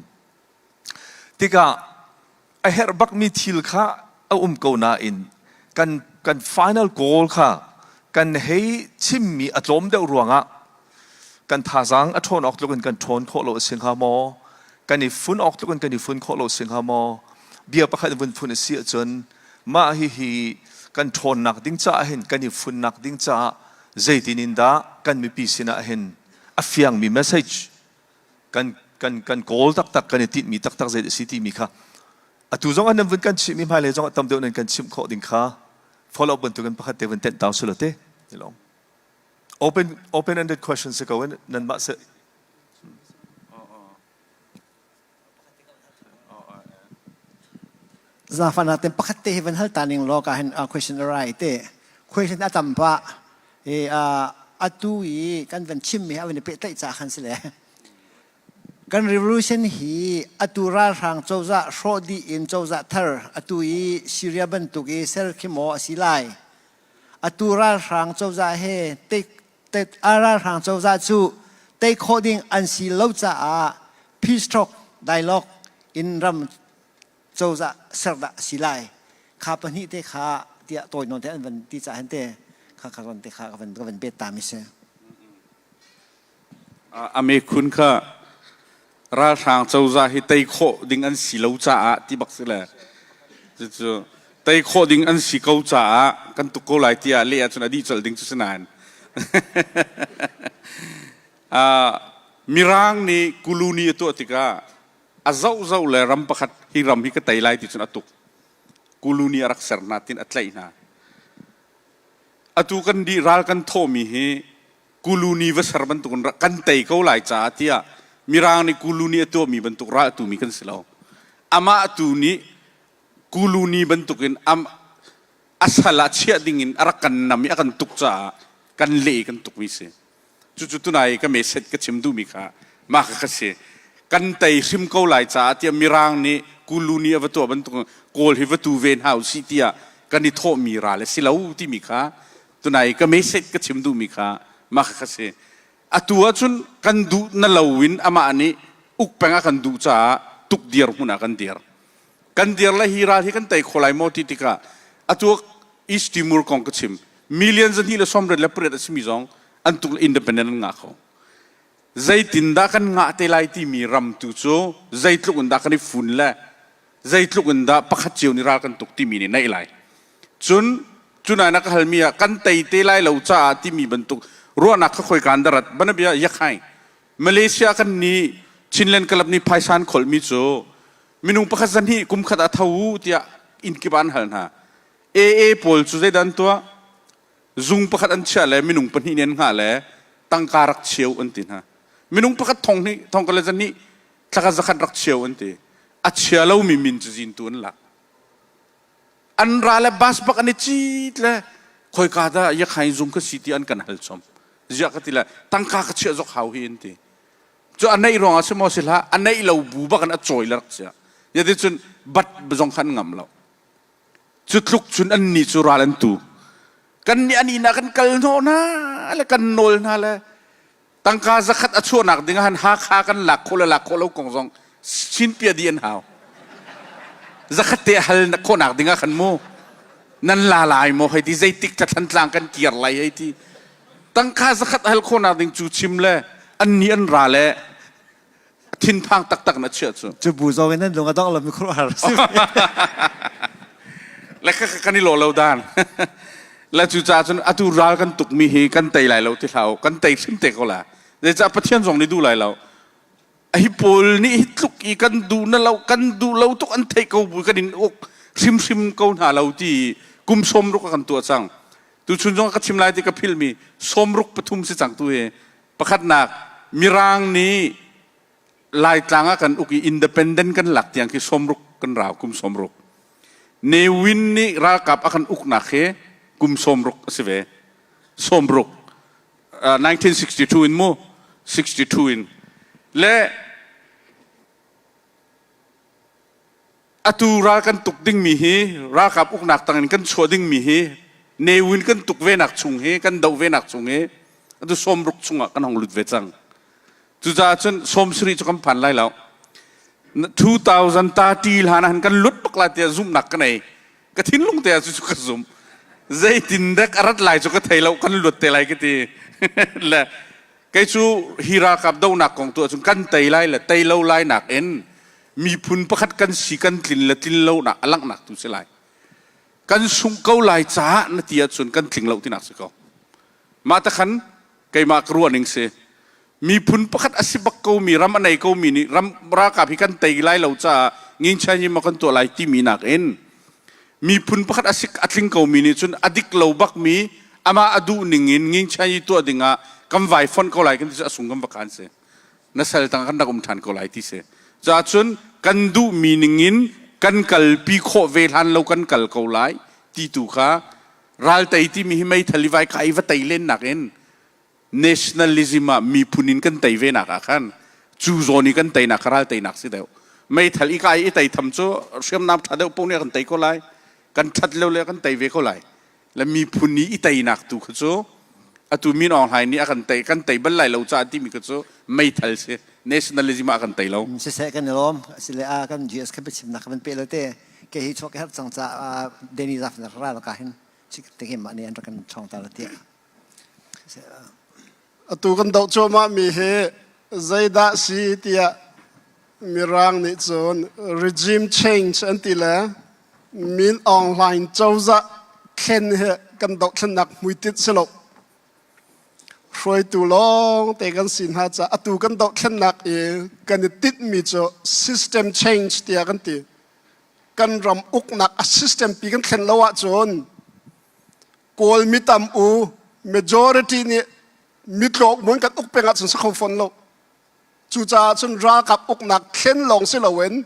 tikah a herh bakmi thil kha a um ko nain kan kan final goal kha kan hei chimmi a tlawm deuh ruangah kan thazaang a ṭhawn awk tluk in kan ṭhawn khawh lo a si hnga maw kan i fun awk tluk in kan i fun khawh lo a si hnga maw bia pakhat in vun phun a si ahcun mah hihi kan ṭhawnnak ding caah hin kan i funnak ding caah zeitin in dah kan mipi sinah hin a fiangmi message kan kan kan kawl taktak kan i tinhmi taktak zei a si timi kha atu zong ah nan vun kan chimh mi hmailei zong ah tam deuh nan kan chimh khawh ding kha follow up bantukin pakhat te vun tenh tau silo te ilong open open ended question si ko in nan mah se Zafana ten pakhat te hi van hal ta ning law ka hin question arai te question a tam pa e atu i kan van chim mi a van i pehtlaih ca khan si le. Kan revolution hi atu ralhrang cozah hrawh dih in cozah thar atu i Syria bantuk i ser khi maw a si lai? Atu ralhrang cozah he ralhrang cozah cu tei khawh ding an si lo caah peace talk dialogue in ram cozah ser dah a si lai? Kha pahnih te kha tiah tawi nawn te an van ti caah hin te kha kha te kha ka van ka van bet ta mi si. A mekhun kha ralhrang cozah hi tei khawh ding an si lo caah ti bak si le cucu tei khawh ding an si ko caah kan tuk ko lai tiah leh ahcun a dih colh ding cu si nain Mirang nih Kuluni a tuah tikah a zohzoh le ram pakhat hi ram hi ka tei lai ti cun a tuk. Kuluni a rak ser hna tin a tlaih hna. Atu kan dih ral kan thawhmi hi Kuluni va ser bantuk in kan tei ko lai caah tiah Mirang nih Kuluni a tuahmi bantuk ral a tumi kan si lo. Amah tu nih Kuluni bantukin a sal ah chiah dingin a rak kan nam i a kan tuk caah kan leh i kan tukmi si. Cucu tunai ka message ka chim duhmi kha mah kha ka si. Kan tei hrim ko lai caah tiah Mirang nih Kuluni a va tuah bantuk Kawl hi va tu ve hna usih tiah kan i thawhmi ral a si lo timi kha tunai ka message ka chim duhmi kha mah kha si. Atu ahcun kan duh na loin amah nih uk peng a kan duh caah tuk dir hmun ah kan dir. Kan dir le hi ral hi kan tei kho lai maw ti tikah atu East Timor kong ka chim. Million 228 a simi zong an tuk independent an ngah kho. Zeitindah kan ngah te lai timi ram tu cu zeitluk in dah kan i fun le zeitluk in dah pakhat cio nih ral kan tuk timi nih naih lai. Cun cunai na ka halmi ah kan tei te lai lo caah timi bantuk ruahnak kha khoi kaan darat banabia yakhai Malaysia kan nih Chinland Club nih phaisa an kholhmi cu minung pakhat zan hi kum khat ah tho u tiah inn kip ah an hal hna. AA pawl cu zeidah an tuah? Zung pakhat an chiah le minung pahnih nih an hngah le tangka rak cheu an ti hna. Minung pakhat thong hnih thong ka le zan hnih thlaka zakhat rak cheu an ti. A chia lomi min cu zintu an lak. An ra le bus bak an i cit le khoika dah yakhain zung ka si ti an kan hal chom. Ziah ka ti le tangka ka chiah zok hau hi an ti. Cu a neih ruangah si maw si hlah a neih lo bu bak in a cawi le rak chia. Yati cun bat zong kha an ngam lo. Cu tluk cun an nih cu ral an tu. Kan nih an inn ah kan kal hnawh hna le kan nawl hna le tangka zakhat a chuahnak ding ah han Hakha kan lak khawh le lak khawh lo kong zong chinpia dih an hau. Zakhat te hal khawhnak ding ah khan mu nan la lai maw hei ti zeitik thantlang kan kir lai hei ti tangka zakhat hal khawhnak ding cu chim le an nih an ra le thinphang taktak na chiah cu. Cu bu zong in nan lung a dong lo mi khuaruahhar si. Le ka kan i lo lo dan. Le cu ca cun atu ral kan tuk mi hi kan tei lai lo ti hlah kan tei hrim te ko la. Zeicah Pathian zong nih duh lai lo. Hi pawl nih hi tluk i kan duh na lo kan duh lo tuk an theih ko bu kan in uk hrimhrim ko hna lo ti kum 60 kan tuah cang. Tu chun zong ka chim lai ti ka phil mi 63 si cang tu hi. Pakhatnak, Mirang nih Laitlang ah kan uk i independent kan lak tiang khi 60 kan rau, kum 60. Ne Win nih ralkap a kan uknak hi kum 60 a si ve. 60. 1962 in mu, 62 in. Le Atu ral kan tuk dingmi hi ralkap uknak tangin kan chuah dingmi hi Ne Win kan tuk venak chung hi kan doh venak chung hi atu 60 chungah kan hong lut ve cang. Cucaah cun 70 cu kan phan lai lo. 2030 hlan ah kan lut bak lai tiah zumhnak ka nei. Ka thinlung te ah cu ka zum. Zeitin dek a rat lai cu ka thei lo kan luat te lai ka ti. Le Kei cu hi ralkap dohnak kong tu ahcun kan tei lai le tei lo lai nakin miphun pakhat kan si kan tlin le tlin lo nak a langhnak tu si lai. Kan sungh ko lai caah na ti ahcun kan tling lo tinak si ko. Mah te khan keimah ka ruah ning si. Miphun pakhat a si bak ko mi ram a nei ko mi nih ram ralkap hi kan tei lai lo caah nginchan ma kan tuah lai timi nakin miphun pakhat a sik a tling ko mi nih cun a dik lo bak mi amah a duh ning in ngingchan i tuah ding ah kan vai fonh ko lai kan ti cu a sung kan va khan si na sal tang kan rak um ṭhan ko lai ti si ca cun kan duh mi ning in kan kalpi khawh ve hlan lo kan kal ko lai ti tu kha ral tei timi hi meithal i vai ka i va tei len nak in nationalism ah miphun in kan tei ve nak ah khan. Cu zawn i kan teinak ral teinak si deuh. Meithal i kai i tei tham cu hriamnam ṭha deuh paoh nih a kan tei ko lai. Kan ṭhat lo le kan tei ve ko lai. Le miphun nih i teinak tu kha cu atu Min Aung Hlaing nih a kan tei kan tei bal lai lo caah timi kha cu meithal si. Nationalism ah a kan tei lo. Siseh kan i lawm. Asile a kan GS kha biachimnak kan pe lo te. Ke hi chuak herh cang ca Danny Zaf na ral ka hin chik te hi mah nih an rak kan chong ta la tiah. Atu kan doh cuahmah mi hi zeidah si tiah Mirang nih cun regime change an ti le Min Aung Hlaing cozah thlen hi kan dohthlennak hmuitinh si lo. Hruaitu lawng te kan si hna caah atu kan dohthlennak i kan i tinhmi cu system change tiah kan ti. Kan ram uknak a system pi kan thlen lo ahcun Kawl mitam u majority nih mitlawk mun kan uk peng ahcun si kho fawn lo. Cucaah cun ralkap uknak thlen lawng si loin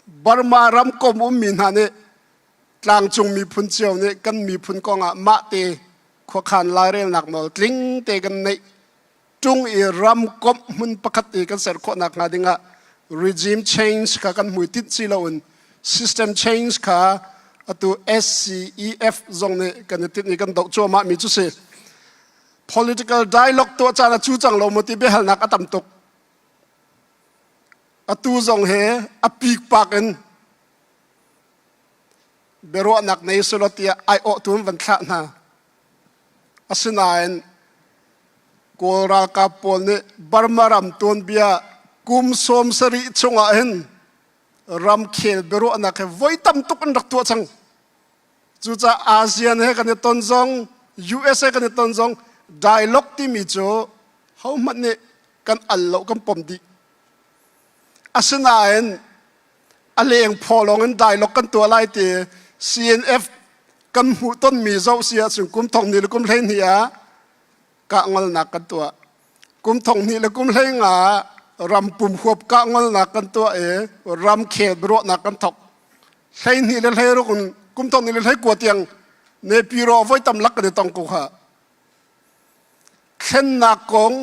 Burma ramkom ummi hna nih tlangcung miphun cio nih kan miphun kongah mahte khuakhan lairelnak nawl tling te kan neih ṭung i ramkomh hmun pakhat i kan ser khawh nakhnga dingah regime change kha kan hmuitinh si loin system change kha atu SCEF zong nih kan i tinh i kan doh cuahmah mi cu si. Political dialogue tuah caan a cu cang lo maw ti biahalnak a tam tuk. Atu zong he a pikpak in biaruahnak nei selaw tiah aiawhtu an van thlah hna. Asinain Kawl ralkap pawl nih Burma ram tuanbia kum 70 chungah hin ramkhel biaruahnak he voi tam tuk an rak tuah cang. Cucaah ASEAN he kan i ton zong, US he kan i ton zong dialogue timi cu hohmanh nih kan al lo kan pom dih. Asinain a leng phaw lawng in dialogue kan tuah lai ti CNF kan hmuh tonmi zoh si ahcun kum thong hnih le kum 12 ah kah ngolnak kan tuah. Kum thong hnih le kum 15 ram pum huap kah ngolnak kan tuah i ramkhel biaruahnak kan thok. 12 le 16 in kum thong hnih le 19 tiang Nepiro voi tam lak kan i tong ko kha. Thlennak kong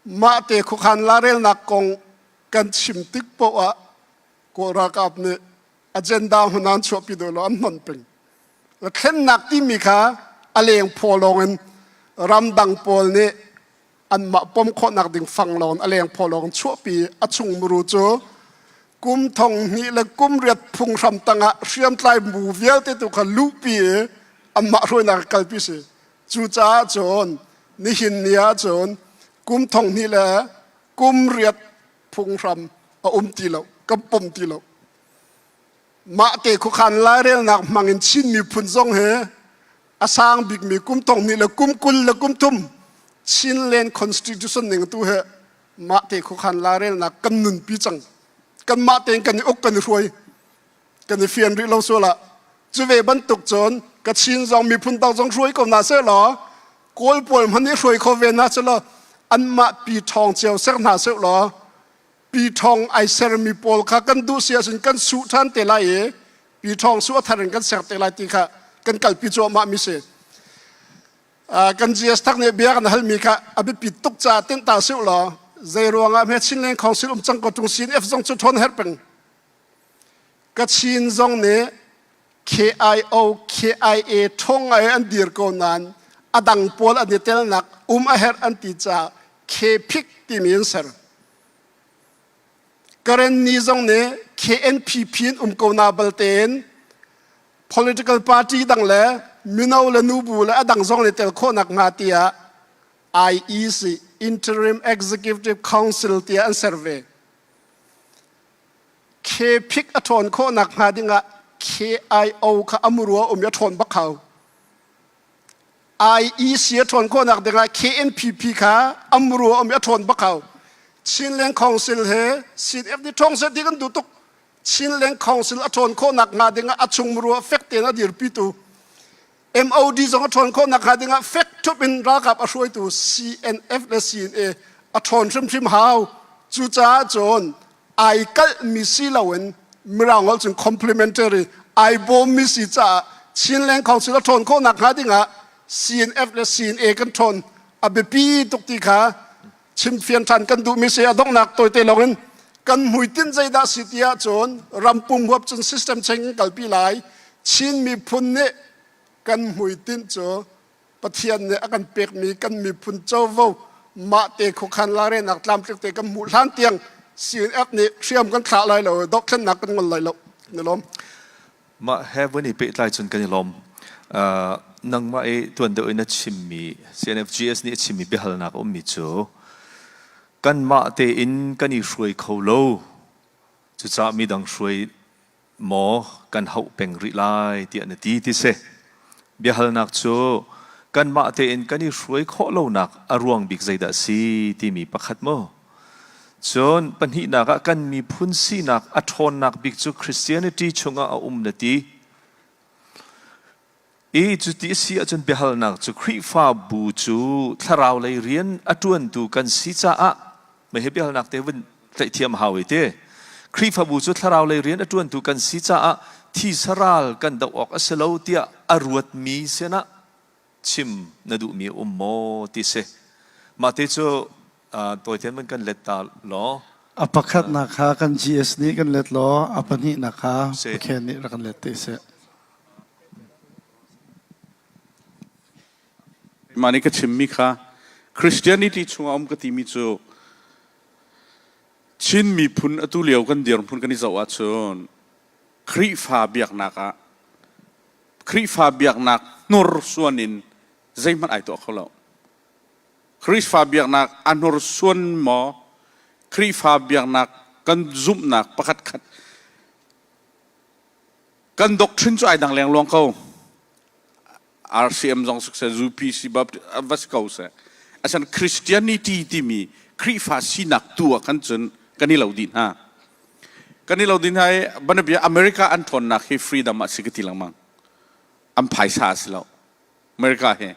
mahte khuakhan larelnak kong kan chim tik poah ah Kawl ralkap nih agenda hmun an chuahpi duh lo an hnon peng. Thlennak timi kha a leng phaw lawng in ramdang pawl nih anmah pom khawhnak ding fang lawng a leng phaw lawng chuahpi a chung muru cu kum thong hnih le kum riat phunghram tangah hriamtlai bu vialte tu kha luhpi i anmah hruainak kalpi si. Cucaah cun nihin ni ah cun kum thong hnih le kum riat phunghram a um ti lo kan pom ti lo mah te khuakhan lairelnak hmang in Chin miphun zong he a sang bikmi kum thong hnih le kum 20 le kum thum Chinland Constitution ning tu he mah te khuakhan lairelnak kan nunpi cang kan mah tein kan i uk kan i hruai kan i fian rih lo sual ah cu ve bantuk cun Kachin zong miphun dang zong hruai ko hna seh law Kawl pawl hmanh nih hruai kho ve hna seh law anmah pi ṭhawng cio ser hna seh law pi ṭhawng ai sermi pawl kha kan duh si ahcun kan suh ṭhan te lai i pi ṭhawng su a thar in kan ser te lai ti kha kan kalpi cuahmah mi si. Kan GS tak nih bia kan halmi kha a biapi tuk caah tinh ta sih law zei ruangah hme Chinland Council um cang ko ṭung CNF zong cu ṭhawn herh peng. Kachin zong nih KIO, KIA ṭhawng ai an dir ko nain a dang pawl an i telnak um a herh an ti caah KPIC timi an ser. Karenni zong nih KNPP in um ko na baltein political party dang le mino le nubu le a dang zong nih tel khawhnak hnga tiah IEC Interim Executive Council tiah an ser ve. KPIC a ṭhawn khawhnak hnga dingah KIO kha a muru a um i a ṭhawn bak hau. IEC a ṭhawn khawhnak dingah KNPP kha a muru a um i a ṭhawn bak hau. Chinland Council he CNF nih ṭhawng seh ti kan duh tuk. Chinland Council a ṭhawn khawhnak hnga dingah a chung muru a fek tein a dirpitu MOD zong a ṭhawn khawhnak hnga dingah fek ṭhup in ralkap a hruaitu CNF le CNA a ṭhawn hrimhrim hau. Cucaah cun ai kalhmi si loin Mirang holh cun complementary ai bawmmi si caah Chinland Council a ṭhawn khawhnak hnga dingah CNF le CNA kan ṭhawn a biapi tuk ti kha. Chimfian ṭhan kan duhmi si a donghnak tawite lawngin kan hmuitinh zeidah si ti ahcun rampum huap cun system cheng in kalpi lai. Chin miphun nih kan hmuitinh cu Pathian nih a kan pekmi kan miphun covo mahte khuakhan lairelnak tlamtling te kan hmuh hlan tiang CNF nih hriam kan thlah lai lo, dothlennak kan ngol lai lo. Na lawm. Mah he vun i pehtlai cun kan i lawm. Uh, nangmah i tuan deuh in a chimmi CNFGS nih a chimmi biahalnak a ummi cu kanmah tein kan i hruai kho lo. Cucaah midang hruai maw kan hauh peng rih lai tiah na ti ti si. Biahalnak cu kanmah tein kan i hruai khawh lonak a ruang bik zeidah a si timi pakhat mu. Cun pahnihnak ah kan miphun sinak a ṭhawnnak bik cu Christianity chungah a um na ti. I cuti a si ahcun biahalnak cu Khrihfabu cu thlarau lei rian a ṭuantu kan si caah mei hi biahalnak te vun tlaih hau i ti. Khrihfabu cu thlarau lei rian a ṭuantu kan si caah thisa ral kan doh awk a si lo tiah a ruatmi sinah chim na duhmi a um maw ti si. Mah te cu tawitein van kan let ta law. A pakhatnak kha kan GS nih kan let law a pahnihnak kha Pathian nih rak kan let te seh. Mah nih ka chimmi kha Christianity chungah um ka timi cu Chin miphun atu lio kan dirhmun kan i zoh ahcun Khrihfa biaknak ah Khrihfa biaknak hnursuan in zeihmanh ai tuah kho lo. Khrihfa biaknak a hnursuan maw? Khrihfa biaknak kan zumhnak pakhat khat kan doctrine cu ai dang lengluang ko. RCM zong siseh, UPC Baptist va si ko seh. Asan Christianity timi Khrihfa sinak tu ah khan cun kan i lo dih hna. Kan i lo dih hna i banabia America an ṭhawnnak hi freedom ah si ka ti lengmang. An phaisa a si lo. America hi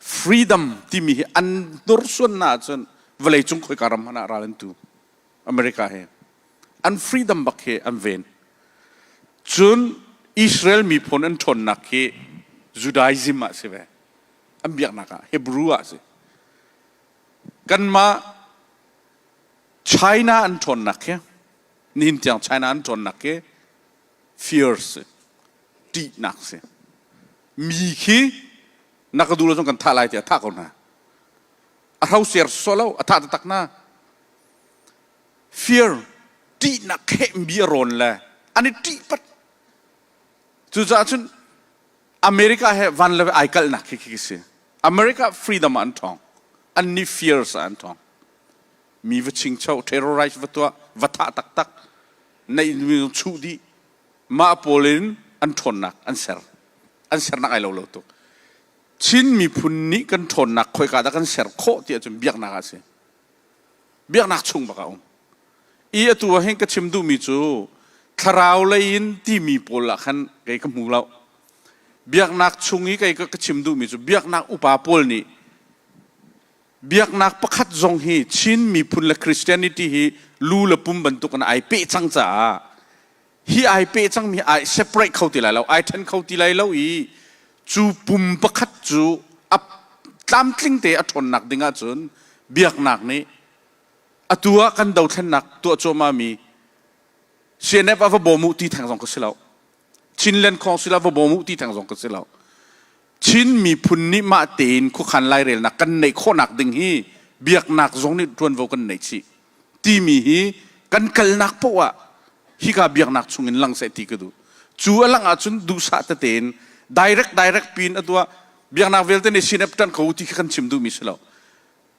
freedom timi hi an hnursuan na ahcun vawleicung khoika ram hmanh ah ral an tu. America hi an freedom bak hi an ven. Cun Israel miphun an ṭhawnnak hi Judaism ah si ve. An biaknak ah Hebrew ah si. Kanmah China an ṭhawnnak hi nihin tiang China an ṭhawnnak hi fear si, ṭihnak si. Mi khi na ka duh lo cun kan thah lai tiah thah ko hna. A hrocer sawh lo, a thah taktak hna. Fear ṭihnak khehmi a rawn le an i ṭih pat. Cucaah cun America he van le ai kalhnak khi khi si. America freedom ah an ṭhawng. An nih fears ah an ṭhawng. Mi va chingcho, terrorize va tuah, va thah taktak, neih mi chuh dih. Mah pawl in an ṭhawnnak an ser. An sernak ai lo lo tuk. Chin miphun nih kan ṭhawnnak khoika dah kan ser khawh ti ahcun biaknak ah a si. Biaknak chung bak a um. I atu ah hin ka chim duhmi cu thlarau lei in timi pawl ah khan kei ka hmu lo. Biaknak chung i kei ka chim duhmi cu biaknak upa pawl nih biaknak pakhat zong hi Chin miphun le Christianity hi lu le pum bantuk in ai peh cang caah hi ai peh cangmi ai separate kho ti lai lo ai then kho ti lai lo i cu pum pakhat cu a tlamtling te a ṭhawnnak ding ahcun biaknak nih atu ah kan dothlennak tuah cuahmah mi CNF ah va bawm u ti theng zong ka si lo Chinland Council ah va bawm u ti theng zong ka si lo Chin miphun nih mah tein khuakhan lairelnak kan neih khawhnak ding hi biaknak zong nih ṭuanvo kan neih chih timi hi kan kalnak poah ah hika biaknak chungin lang seh ti ka duh. Cu a langh ahcun duhsah tete in direct direct pin a tuah biaknak vialte nih sinep ṭan ko ti khi kan chim duhmi si lo.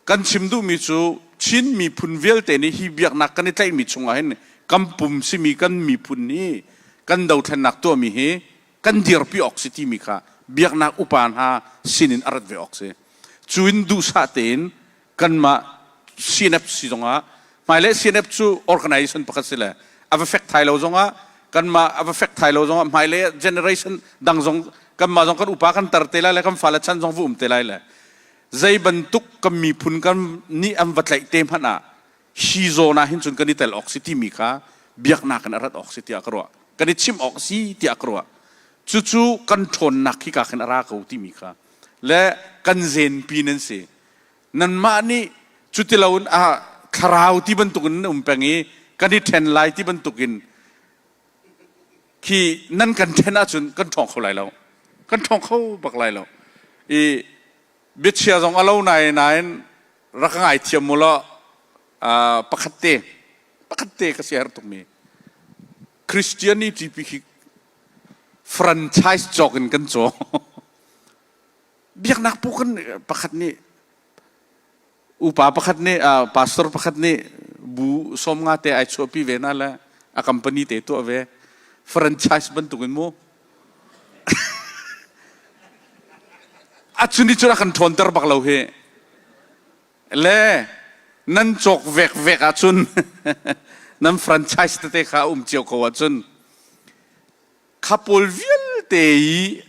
Kan chim duhmi cu Chin miphun vialte nih hi biaknak kan i tlaihmi chungah hin kan pum simi kan miphun hi kan dothlennak tuahmi hi kan dirpi awk si timi kha biaknak upa hna sinin a rat ve awk si. Cu in duhsah tein kanmah CNF si zongah hmailei CNF cu organization pakhat si le a va fek thai lo zongah kanmah a va fek thai lo zongah hmailei generation dang zong kanmah zong kan upa kan tar te lai le kan fale chan zong va um te lai le zei bantuk kan miphun kan nih an va tlaih te hmanh ah hi zawn ah hin cun kan i tel awk si timi kha biaknak in a rat awk si tiah ka ruah kan i chimh awk si tiah ka ruah cucu kan ṭhawnnak hi ka khin a ra ko timi kha le kan zenpi nan si nanmah nih. Cuti loin a thlarau ti bantukin nan um peng i kan i ṭhen lai ti bantukin khi nan kan ṭhen ahcun kan ṭhawng kho lai lo. Kan ṭhawng kho bak lai lo. I biachia zong a lo nai nain rak ka ngaithiam mu law pakhat te pakhat te ka siaherh tukmi Christianity pi khi franchise cawk in kan caw. Biaknak pu kan pakhat nih upa pakhat nih pastor pakhat nih bu 50 te ai chuahpi ve na le a company te tuah ve franchise bantukin mu a chuni cun a kan ṭhawnter bak lo hi le nan cawk vek vek ahcun nan franchise tete kha um cio ko ahcun kha pawl vialte i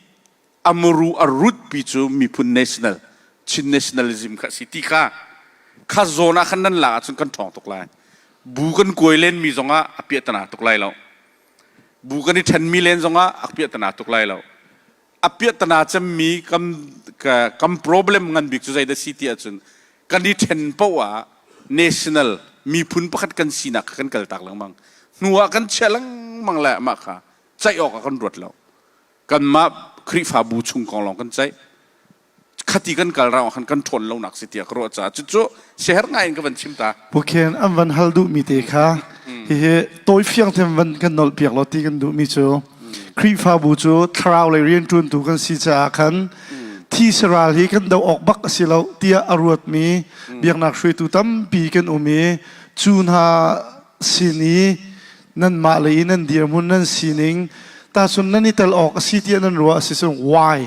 a muru a root pi cu miphun national Chin nationalism kha si ti kha kha zawn ah khan nan lak ahcun kan ṭhawng tuk lai bu kan kuai len mi zongah a piahtana tuk lai lo bu kan i ṭhenmi len zongah a piahtana tuk lai lo a piahtana cemmi kan kan problem ngan bik cu zeidah si ti ahcun kan i ṭhen paoh ah national miphun pakhat kan sinak kha kan kaltak lengmang hnu ah kan chia lengmang le mah kha ceih awk ah kan ruat lo kanmah Khrihfabu chung kong lawng kan ceih khati kan kal raung khan kan ṭhawn lonak si tiah ka ruah caah cucu siaherh ngai in ka van chim ta. Bukhen an van hal duhmi te kha hihi tawi fiang ten van kan nolh piak law ti kan duhmi cu Khrihfabu cu thlarau lei rianṭuantu kan si caah khan thi saral hi kan do awk bak a si lo tiah a ruatmi biaknak hruaitu tampi kan um i cu hna sin i nanmah lei i nan dirhmun nan sining tahcun nan i tel awk a si tiah nan ruah a si cun why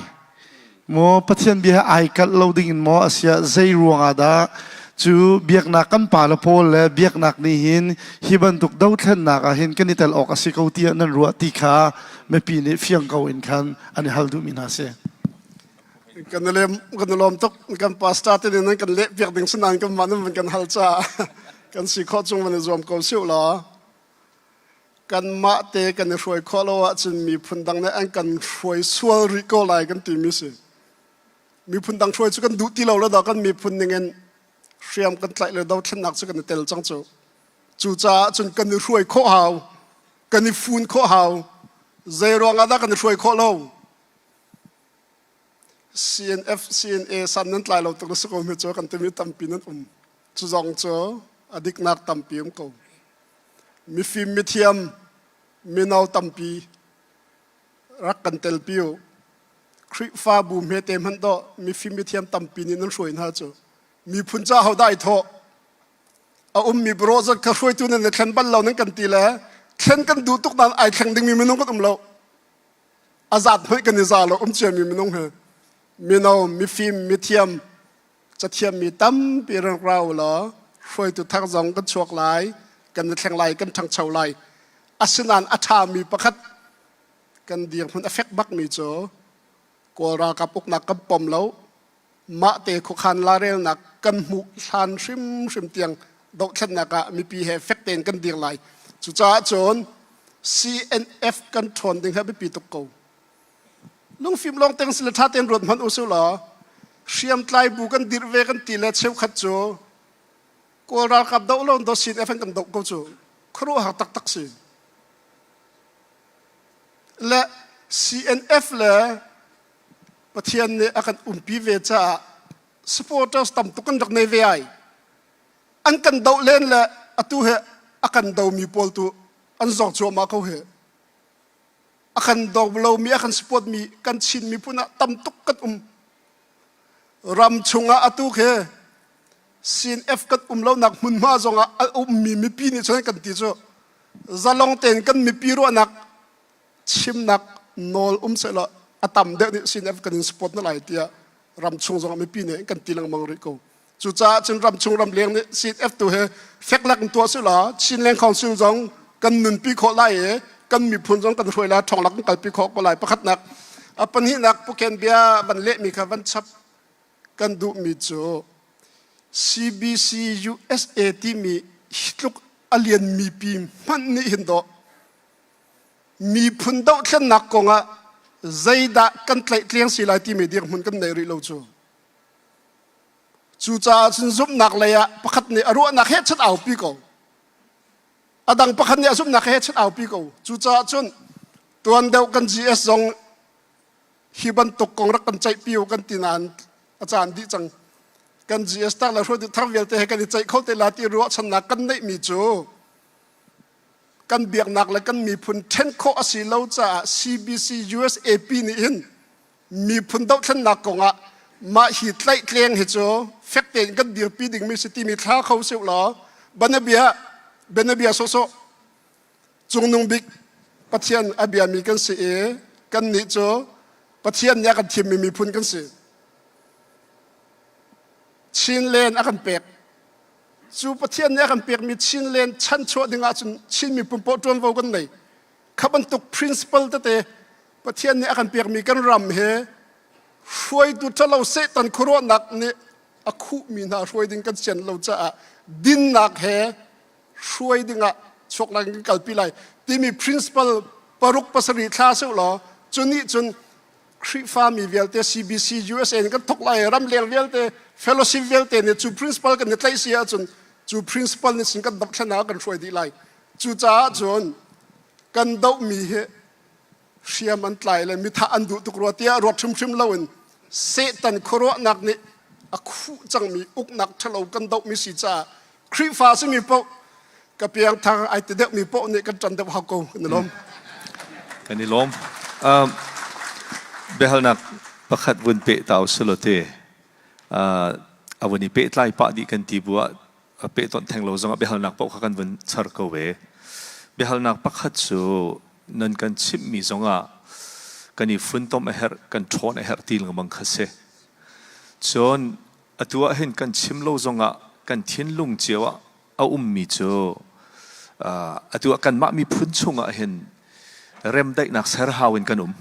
Maw Pathian bia he ai kalh lo ding in maw asiah zei ruangah dah cu biaknak kan pale pawl le biaknak nih hin hi bantuk dothlennak ah hin kan i tel awk a si ko tiah nan ruah ti kha mipi nih fiang ko in khan an i hal duhmi hna si. Kan lem kan lawm tuk kan pastor te nih nan kan leh piak ding sinain kan mah nan van kan hal caah kan si khawh chung van i zuam ko siu law. Kanmah te kan i hruai khawh lo ahcun miphun dang nih an kan hruai sual rih ko lai kan timi si. Miphun dang hruai cu kan duh ti lo le dah kan miphun ningin hriam kan tlaih le dothlennak cu kan i tel cang cu. Cucaah cun kan i hruai khawh hau, kan i fun khawh hau. Zei ruangah dah kan i hruai khawh lo? CNF, CNA san nan tlai lo tuk na si ko hme cu kan timi tampi nan um. Cu zong cu a diknak tampi um ko. Mifim mithiam mino tampi rak kan telpi u. Khrihfabu hmete hmanh dawh mifim mithiam tampi nih nan hruai hna cu. Miphun ca hodah i thawh? A ummi bureau zat kha hruaitu nan i thlen bal lo nan kan ti le thlen kan duh tuk nain ai thleng dingmi minung kan um lo. A zat hmanh kan i za lo um ciami minung he. Mino, mifim, mithiam, cathiammi tampi rak ra u law hruaitu thar zong kan chuak lai kan i thleng lai kan ṭhangcho lai asinain a ṭhami pakhat kan dirhmun a fek bakmi cu Kawl ralkap uknak kan pom lo mah te khuakhan larelnak kan hmuh hlan hrimhrim tiang dohthlennak ah mipi he fek tein kan dir lai cucaah cun CNF kan ṭhawn ding hi a biapi tuk ko Lungfim lawng teng sile ṭha tein ruat hmanh usih law hriamtlai bu kan dirh ve kan ti le cheukhat cu Kawl ralkap doh lo do sin FN kan doh ko cu khuaruahhar taktak si. Le CNF le Pathian nih a kan umpi ve caah supporters tam tuk kan rak nei ve ai. An kan doh len le atu he a kan domi pawl tu an zor cuahmah ko he. A kan do lomi a kan support mi kan Chin miphun ah tam tuk kan um. Ram chungah atu khi CNF kan um lonak hmunhma zongah a ummi mipi nih cun kan ti cu zalong tein kan mipi ruahnak chimnak nawl um sehlaw a tam deuh nih CNF kan in support na lai tiah ramchung zongah mipi nih kan ti lengmang rih ko. Cucaah cun ramchung ramleng nih CNF tu hi fek lak in tuah sila Chinland Council zong kan nunpi khawh lai i kan miphun zong kan hruai lai ṭhawng lak kan kalpi khawh ko lai pakhatnak a pahnihnak Puken bia van lehmi kha van chap kan duhmi cu CBC USA timi hi tluk a lianmi pi hmanh nih hin dawh miphun dohthlennak kongah zeidah kan tlaihtleng si lai timi dirhmun kan nei rih lo cu. Cucaah cun zumhnak lei ah pakhat nih a ruahnak he chat aupi ko. A dang pakhat nih a zumhnak he chat aupi ko. Cucaah cun tuan deuh kan GS zong hi bantuk kong rak kan ceihpi u kan ti nain a caan dih cang. Kan GS tak le hruaitu thar vialte he kan i ceih kho te la ti ruahchannak kan neihmi cu kan biaknak le kan miphun ṭhen khawh a si lo caah CBC USAP nih hin miphun dohthlennak kongah mah hi tlaihtleng hi cu fek tein kan dirpi dingmi si timi thla kho sih law banabia banabia sawhsawh cungnung bik Pathian a biami kan si i kannih cu Pathian nih a kan thimmi miphun kan si. Chinland a kan pek. Cu Pathian nih a kan pekmi Chinland chanchuah ding ahcun Chin miphun poah ṭuanvo kan nei. Kha bantuk principle tete Pathian nih a kan pekmi kan ram he hruaitu ṭhalo Satan khuaruahnak nih a khuhmi hna hruai ding kan sian lo caah dinnak he hruai dingah chuak lai kan kalpi lai timi principle paruk pasarih thla seuh law cu nih cun Khrihfami vialte CBC USA in kan thok lai ramleng vialte fellowship vialte nih cu principle kan i tlaih si ahcun cu principle nih cun kan dohthlennak kan hruai dih lai. Cucaah cun kan dohmi hi hriam an tlai le mithah an duh tuk rua tiah ruat hrimhrim loin Satan khuaruahnak nih a khuh cangmi uknak ṭhalo kan dohmi si caah Khrihfa simi paoh ka piangthar ai ti deuhmi paoh nih kan ṭan deuh hau ko kan i lawm. Kan i lawm. Um, biahalnak pakhat vun peh ta usilo te. Uh, a vun i pehtlai pah dih kan ti bu ah a pehtonh theng lo zongah biahalnak paoh kha kan vun char ko ve. Biahalnak pakhat cu nan kan chimhmi zongah kan i funtom a herh, kan ṭhawn a herh ti lengmang kha si. Cun atu ah hin kan chim lo zongah kan thinlung cio ah a ummi cu atu ah kanmah miphun chungah hin remdaihnak ser hau in kan um.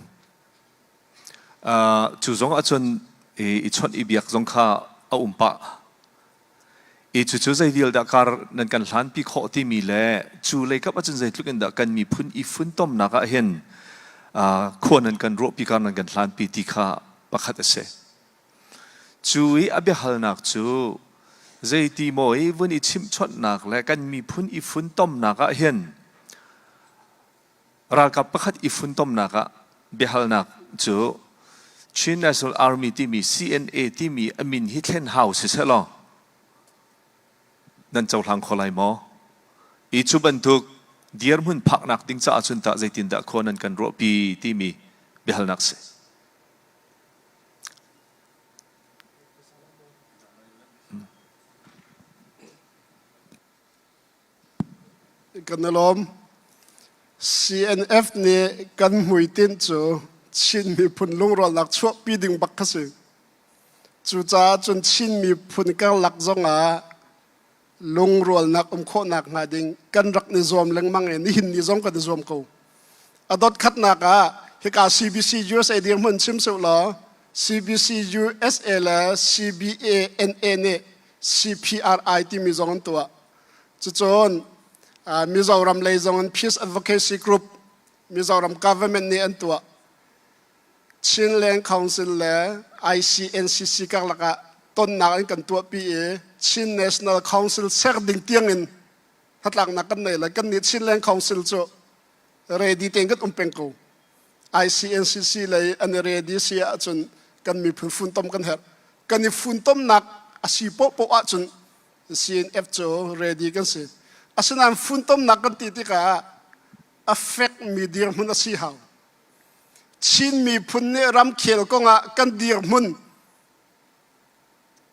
Cu zong ahcun i chawnh i biak zong kha a um pah. I cucu zei vial dah kar nan kan hlanpi khawh timi le cu leikap ahcun zeitluk in dah kan miphun i funtomnak ah hin khua nan kan ruahpi kar nan kan hlanpi ti kha pakhat a si. Cu i a biahalnak cu zeiti maw i vun i chimhchawnhnak le kan miphun i funtomnak ah hin Ralkap pakhat i funtomnak ah biahalnak cu Chin National Army timi CNA timi a min hi thlen hau siseh law nan cohlang kho lai maw? I cu bantuk dirhmun phaknak ding caah cun tah zeitindah khua nan kan ruahpi timi biahalnak si. Kan i lawm. CNF nih kan hmuitinh cu Chin miphun lungrualnak chuahpi ding bak kha si. Cucaah cun Chin miphun karlak zongah lungrualnak um khawhnak hnga ding kan rak i zuam lengmang i nihin ni zong kan i zuam ko. A dot khatnak ah hika CBC USA dirhmun chim suh law CBC USA le CBANA nih CPRI timi zong an tuah. Cucun Mizoram lei zong in Peace Advocacy Group Mizoram government nih an tuah. Chinland Council le ICNCC karlak ah tonnak in kan tuahpi i Chin National Council ser ding tiang in hnatlaknak kan nei le kan nih Chinland Council cu ready tein kan um peng ko. ICNCC lei an i ready si ahcun kan miphun funtom kan herh. Kan i funtomnak a si pohpoh ahcun CNF cu ready kan si. Asinain funtomnak kan ti tikah a fekmi dirhmun a si hau. Chin miphun nih ramkhel kongah kan dirhmun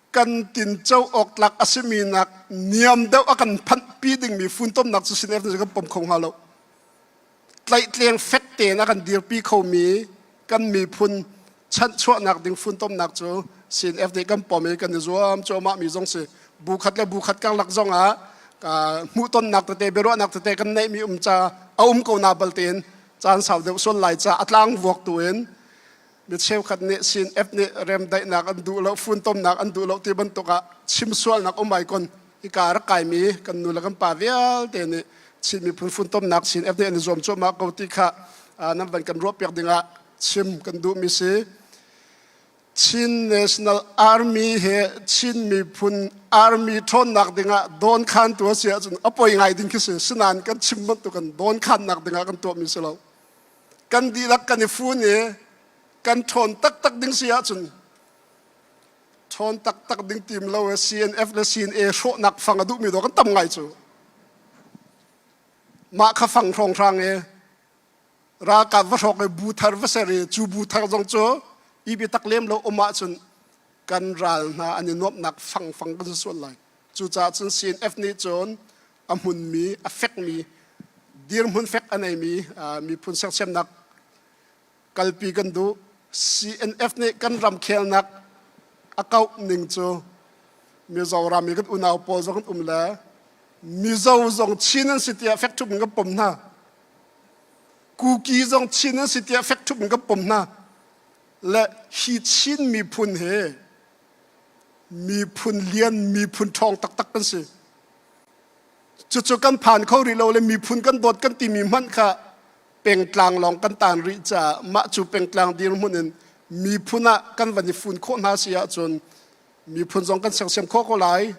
kan tinco awk tlak a simi nak niam deuh a kan phanhpi dingmi funtomnak cu CNF nih kan pom kho hnga lo. Tlaihtleng fek tein a kan dirpi khomi kan miphun chanhchuahnak ding funtomnak cu CNF nih kan pom i kan i zuam cuahmah mi zong si. Bu khat le bu khat karlak zong ah hmuhtonnak tete biaruahnak tete kan neihmi um ca a um ko na bal tein caan sau deuh sual lai ca a tlang vuak tu in mi cheukhat nih CNF nih remdaihnak an duh lo funtomnak an duh lo ti bantuk ah chim sualnak um ai kon hika rak kaimi kan nu le kan pa vialte nih Chin miphun funtomnak CNF nih an i zuam cuahmah ko ti kha nan van kan ruahpiak dingah chim kan duhmi si. Chin National Army he Chin miphun army ṭhawnnak dingah dawnkhantu a si ahcun a poi ngai ding khi si. Sinain kan chim bantukin dawnkhannak dingah kan tuahmi si lo. Kan dihlak kan i fun i kan ṭhawn taktak ding si ahcun ṭhawn taktak ding tim lo e CNF le CNA hrawhnak fang a duhmi dawh kan tam ngai cu. Mah kha fang hrawnghrang i ralkap va hrawk i bu thar va ser i cu bu thar zong cu i biatak lem lo um ahcun kan ral hna an i nuamhnak fangfang kan si sual lai. Cucaah cun CNF nih cun a hmunmi, a fekmi, dirhmun fek a neimi miphun sersiamnak kalpi kan duh. CNF nih kan ramkhelnak a kauh ning cu Mizoram i kan unau pawl zong kan um le Mizo zong Chin an si tiah fek ṭhup in kan pom hna. Kuki zong Chin an si tiah fek ṭhup in kan pom hna. Le hi Chin miphun hi miphun lian, miphun ṭhawng taktak kan si. Cucu kan phan kho rih lo le miphun kan dawt kan timi hmanh kha pengtlang lawng kan taan rih caah mah cu pengtlang dirhmun in miphun ah kan van i fun khawh hna si ahcun miphun zong kan sersiam khawh ko lai.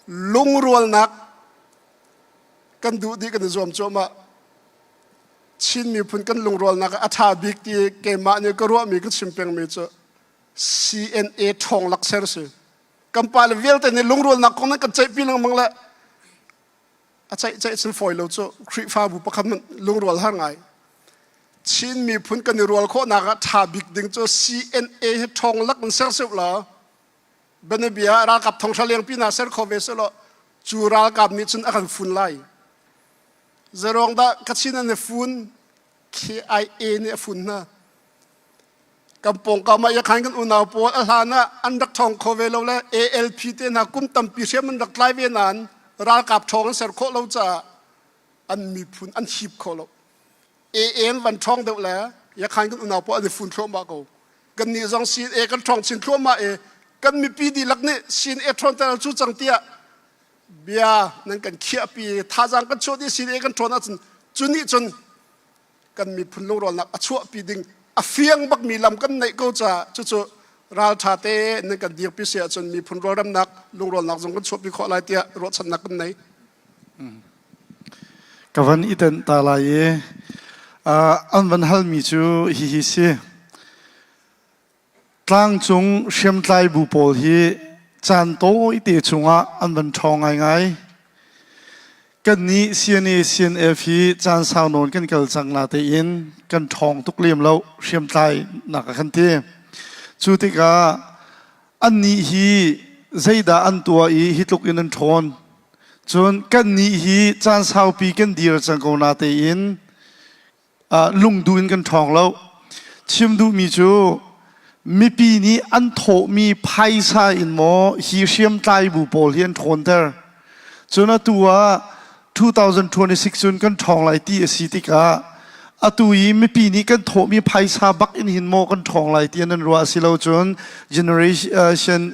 Lungrualnak kan duh dih kan i zuam cuahmah. Chin miphun kan lungrualnak a ṭha bik ti keimah nih ka ruahmi ka chim pengmi cu CNA ṭhawng lak ser si. Kan pale vialte nih lungrualnak kong nan kan ceihpi lengmang le a ceih ceih cun fawi lo cu Khrihfabu pakhat hmanh lungrual har ngai. Chin miphun kan i rual khawhnak ah ṭha bik ding cu CNA hi ṭhawng lak in ser seuh law bianabia ralkap thonghra lengpi hna ser kho ve selaw cu ralkap nih cun a kan fun lai. Zeruang dah Kachin an i fun KIA nih a fun hna. Kan pawngkam ah yakhan kan unau pawl a hlan ah an rak ṭhawng kho ve lo le ALP te hna kum tampi hriam an rak tlai ve nain ralkap ṭhawng an ser khawh lo caah an miphun an hip kho lo. AA an van ṭhawng deuh le yakhan kan unau pawl an i fun thluahmah ko. Kannih zong CNA kan ṭhawng chin thluahmah i kan mipi dihlak nih CNA ṭhawnter cu cang tiah bia nan kan khiahpi thazaang kan chuah dih CNA kan ṭhawn ahcun cu nih cun kan miphun lungrualnak a chuahpi ding a fiang bakmi lam kan neih ko caah cucu ralṭha te nan kan dirpi si ahcun miphun rualremnak lungrualnak zong kan chuahpi khawh lai tiah ruahchannak kan nei. Ka van i tenh ta lai i an van halmi cu hihi si. Tlangcung hriamtlai bu pawl hi caan tawite chungah an van ṭhawng ngaingai. Kannih CNA CNF hi caan sau nawn kan kal cang la tein kan ṭhawng tuk lem lo hriamtlai nak a kan ti. Cu tikah annih hi zeidah an tuah i hi tluk in an ṭhawn. Cun kannih hi caan saupi kan dir cang ko na tein lungduh in kan ṭhawng lo. Chim duhmi cu mipi nih an thawhmi phaisa in maw hi hriamtlai bu pawl hi an ṭhawnter. Cun atu ah 2026 cun kan ṭhawng lai ti a si tikah atu i mipi nih kan thawhmi phaisa bak in hin maw kan ṭhawng lai ti an ruah si lo cun generation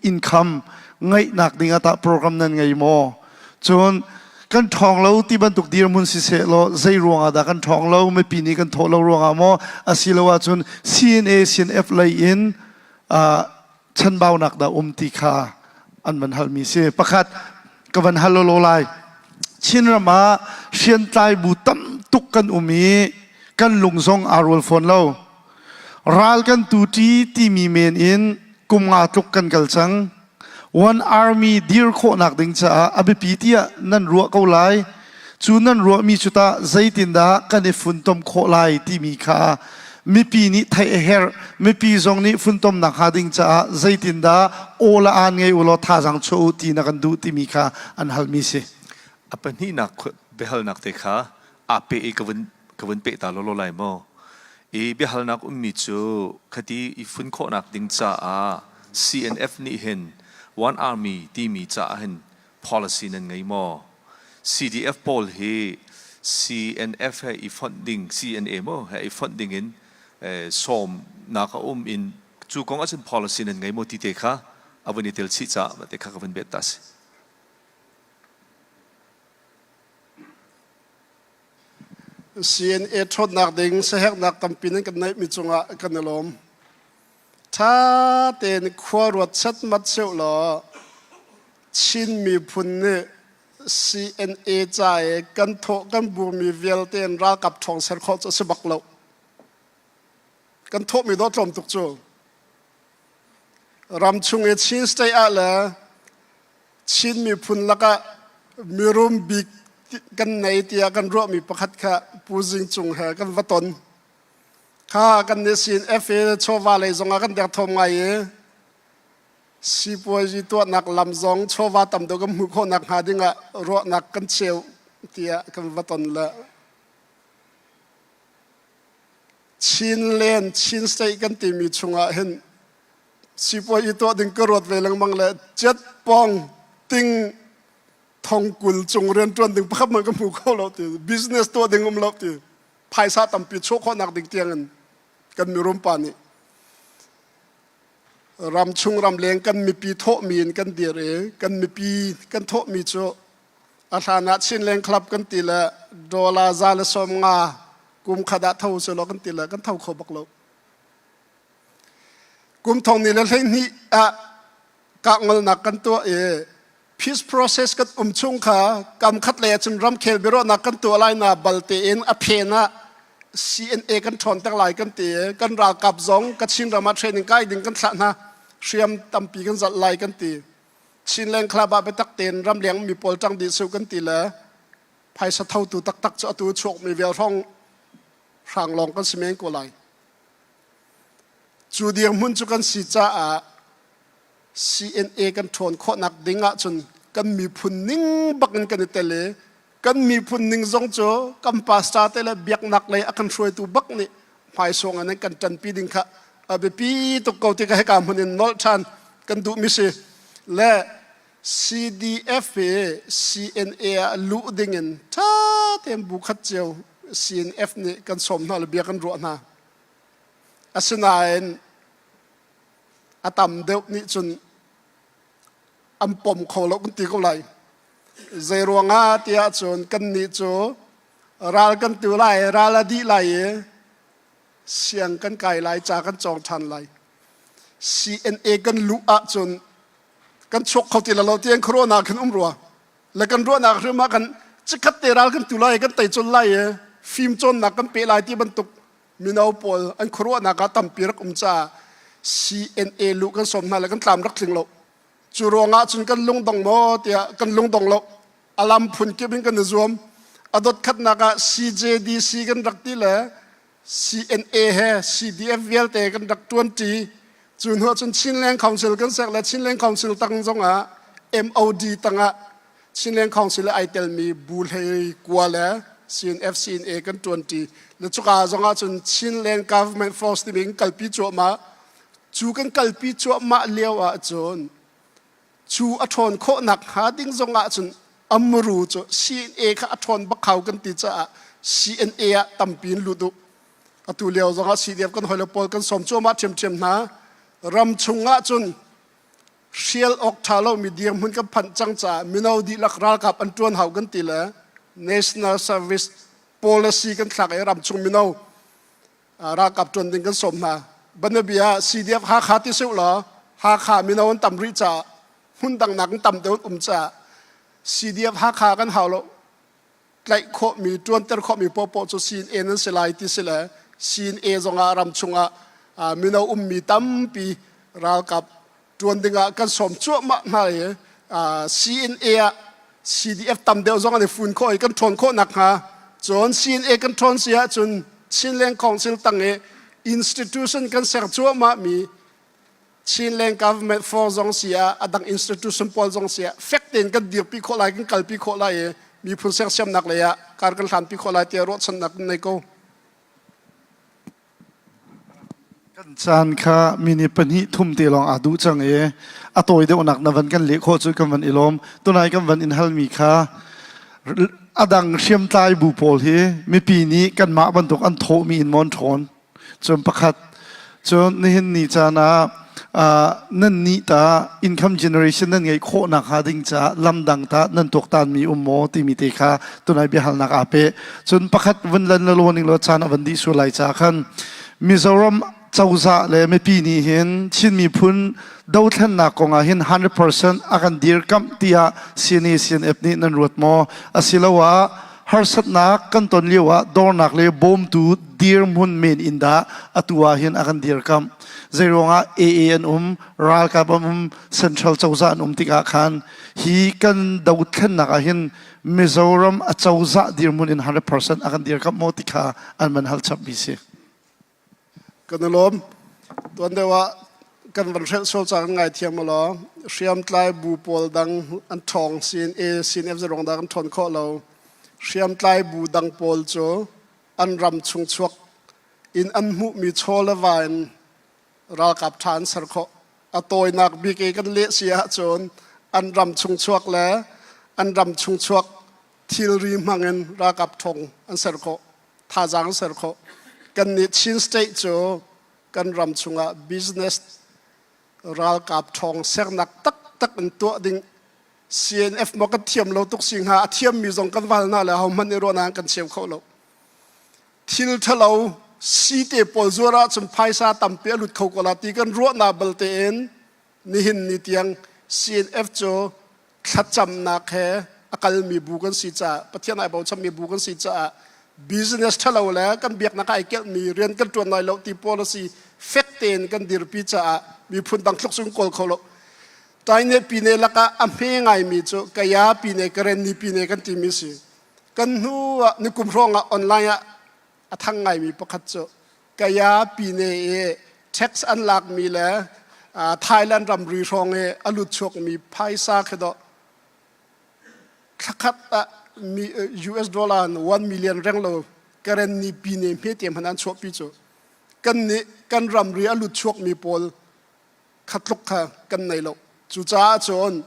income ngeihnak ding ah tah program nan ngei maw? Cun kan ṭhawng lo ti bantuk dirhmun siseh law zei ruangah dah kan ṭhawng lo mipi nih kan thawh lo ruangah maw asilo ahcun CNA CNF lei in uh, chanbaunak dah um ti kha an van halmi si pakhat ka van hal lo lai Chinram ah hriamtlai bu tam tuk kan um i kan lung zong aa rual fawn lo ral kan tu ṭi timi men in kum nga tluk kan kal cang One Army dir khawhnak ding caah a biapi tiah nan ruah ko lai. Cu nan ruahmi cu tah zeitindah kan i funtom khawh lai timi kha mipi nih theih a herh. Mipi zong nih funtomnak hnga ding caah zeitindah aw le aan ngei u law thazaang chuah u ti na kan duh timi kha an halmi si. A pahnihnak biahalnak te kha aa peh i ka vun ka vun peh ta lawlaw lai maw? I biahalnak ummi cu khati i fun khawhnak ding caah CNF nih hin One Army timi caah hin policy nan ngei maw? CDF pawl hi CNF he i fonh ding CNA maw he i fonh ding in sawmnak a um in cu kong ahcun policy nan ngei maw ti te kha a vun i tel chih caah mah te kha ka vun bet ta si. CNA ṭhawnnak ding siaherhnak tampi nan kan neihmi cungah kan i lawm. Ṭha tein khua ruat setmat seh law Chin miphun nih CNA ca i kan thawh kan burmi vialte in ralkap ṭhawng ser khawh cu a si bak lo. Kan thawhmi dawh tlawm tuk cu. Ram chung i Chin state ah le Chin miphun lakah mirum bik kan nei tiah kan ruahmi pakhat kha Pu Zing Cung he kan va ton. Kha kan nih sin FA chawva lei zongah kan derthawm ngai i sipuazi tuahnak lam zong chawva tam deuh kan hmuh khawhnak hnga dingah ruahnak kan cheu tiah kan va ton le Chinland Chin State kan timi chungah hin sipuai i tuah ding ka ruat ve lengmang le jet pong ting thong kul cung rianṭuan ding pakhat man ka hmu kho lo ti business tuah ding um lo ti phaisa tampi chuah khawhnak ding tiangin kan mirum pa nih ram chung ramleng kan mipi thawhmi in kan dir i kan mipi kan thawhmi cu a hlan ah Chinland Club kan ti le dollar 150 kum khat ah tho selaw kan ti le kan tho kho bak lo. Kum thong ni le 12 ah kahngolnak kan tuah i peace process kan um chung kha kam khat lei ahcun ramkhel biaruahnak kan tuah lai na bal tein a phen ah CNA kan ṭhawn ter lai kan ti i kan ralkap zong Kachin ram ah training kai ding kan thlah hna hriam tampi kan zalh lai kan ti Chinland Club ah biatak tein ramleng mi pawl ṭang dih su kan ti le phaisa thotu taktak cu atu chuak mi vial hrawng hrang lawng kan si men ko lai cu dirhmun cu kan si caah CNA kan ṭhawn khawhnak ding ahcun kan miphun ning bak in kan i tel i kan miphun ning zong cu kan pastor te le biaknak lei a kan hruaitu bak nih hmaisawng in kan ṭanpi ding kha a biapi tuk ko ti ka hika hmun in nolh ṭhan kan duhmi si le CDF hi CNA ah luh ding in ṭha tein bu khat cio CNF nih kan sawm hna le bia kan ruah hna. Asinain a tam deuh nih cun an pom kho lo kan ti ko lai. Zei ruangah tiah cun kannih cu ral kan tu lai, ral a dih lai i siang kan kai lai, ca kan cawng ṭhan lai. CNA kan luh ahcun kan chuak kho ti lo tiang khuaruahnak khin um rua. Le kan ruahnak hrim ah kan chikkhat te ral kan tu lai, kan tei cun lai i fim cawnnak kan pe lai ti bantuk mino pawl an khuaruahnak ah tampi rak um caah CNA luh kan sawm hna le kan tlam rak tling lo. Cu ruangah cun kan lungdong maw tiah kan lungdong lo. A lam phun kip in kan i zuam. A dot khatnak ah CJDC kan rak ti le CNA he CDF vialte kan rak ṭuanṭi. Cu hnu ah cun Chinland Council kan ser le Chinland Council tang zongah MOD tangah Chinland Council ai telmi bu hlei kua le CNF CNA kan ṭuanṭi. Le cuka zongah cun Chinland Government Force timi kan kalpi cuahmah. Cu kan kalpi cuahmah lio ahcun cu a ṭhawn khawhnak hnga ding zongah cun a muru cu CNA kha a ṭhawn bak hau kan ti caah CNA ah tampi in lut u. Atu lio zongah CDF kan hawile pawl kan sawm cuahmah ṭhiamṭhiam hna. Ram chungah cun hrial awk ṭha lomi dirhmun kan phanh cang caah mino dihlak ralkap an ṭuan hau kan ti le National Service Policy kan thlak i ramchung mino ralkap ṭuan ding kan sawm hna. Banabia CDF Hakha ti sih law Hakha mino an tam rih caah hmun dang nak tam deuh um caah CDF Hakha kan hau lo tlaih khawhmi ṭuanter khawhmi paohpaoh cu CNA nan si lai ti si le CNA zongah ram chungah mino ummi tampi ralkap ṭuan dingah kan sawm cuahmah hna i CNA ah CDF tam deuh zong an i fun khawh i kan ṭhawn khawh nakhnga cun CNA kan ṭhawn si ahcun Chinland Council tang i institution kan ser cuahmahmi Chinland Government for zong si ah a dang institution pawl zong si ah fek tein kan dirpi khawh lai kan kalpi khawh lai i miphun sersiamnak lei ah kar kan hlanpi khawh lai tiah ruahchannak kan nei ko. Kan caan kha minute pahnih thum te lawng aa duh cang i a tawi deuhnak na van kan leh khawh cu kan van i lawm. Tunai kan van in halmi kha a dang hriamtlai bu pawl hi mipi nih kanmah bantuk an thawhmi in maw an ṭhawn? Cun pakhat, cun nihin ni caan ah nan nih ta income generation nan ngeih khawh nakhnga ding caah lamdang ta nan tuaktanmi um maw timi te kha tunai biahalnak aa peh. Cun pakhat vun lan le law ning law caan a van dih sual lai caah khan Mizoram. cozah le mipi nih hin Chin miphun dothlennak kong ah hin 100% a kan dirkamh tiah CNA CNF nih nan ruat maw? Asiloah harsatnak kan ton lio ah dornak le bawmtu dirhmun men in dah atu ah hin a kan dirkamh? Zeiruangah AA an um, ralkap an um, central cozah an um tikah khan hi kan dothlennak ah hin Mizoram a cozah dirhmun in 100% a kan dirkamh maw ti kha an van hal chapmi si. Kan i lawm. Tuan deuh ah kan van hrelh sual caah kan ngaithiam law hriamtlai bu pawl dang an ṭhawng sin A sin F zarong dah kan ṭhawn khawh lo. Hriamtlai bu dang pawl cu an ram chung chuak in an hmuhmi chaw le va in ralkap ṭha an ser khawh. A tawinak bik i kan leh si ahcun an ram chung chuak le an ram chung chuak thilri hmang in ralkap ṭhawng an ser khawh. Thazaang an ser khawh. Kannih Chin State cu kan ram chungah business ralkap ṭhawng sernak taktak in tuah ding CNF maw kan thiam lo tuk si hnga a thiammi zong kan val hna le hohmanh nih ruahnak kan cheu kho lo. Thil ṭhalo si te pawl zuar ahcun phaisa tampi a lut kho ko la ti kan ruahnak balte in nihin ni tiang CNF cu thlacamnak he a kalmi bu kan si caah Pathian ai bochanmi bu kan si caah business ṭhalo le kan biaknak ai kelhmi rian kan ṭuan lai lo ti policy fek tein kan dirpi caah miphun dang tluk cun kawl kho lo. Taine pine lakah a hme ngaimi cu Kaya pine Karenni pine kan timi si. Kan hnu ah nikum hrawng ah online ah a thang ngaimi pakhat cu Kaya pine i tax an lakmi le Thailand ramri hrawng i a lut chuakmi phaisa khi dawh thlakhat ah US dollar 1 million reng lo Karenni pine hmete hmanh an chuahpi cu kan nih kan ramri a lut chuakmi pawl kha tluk kha kan nei lo. Cucaah cun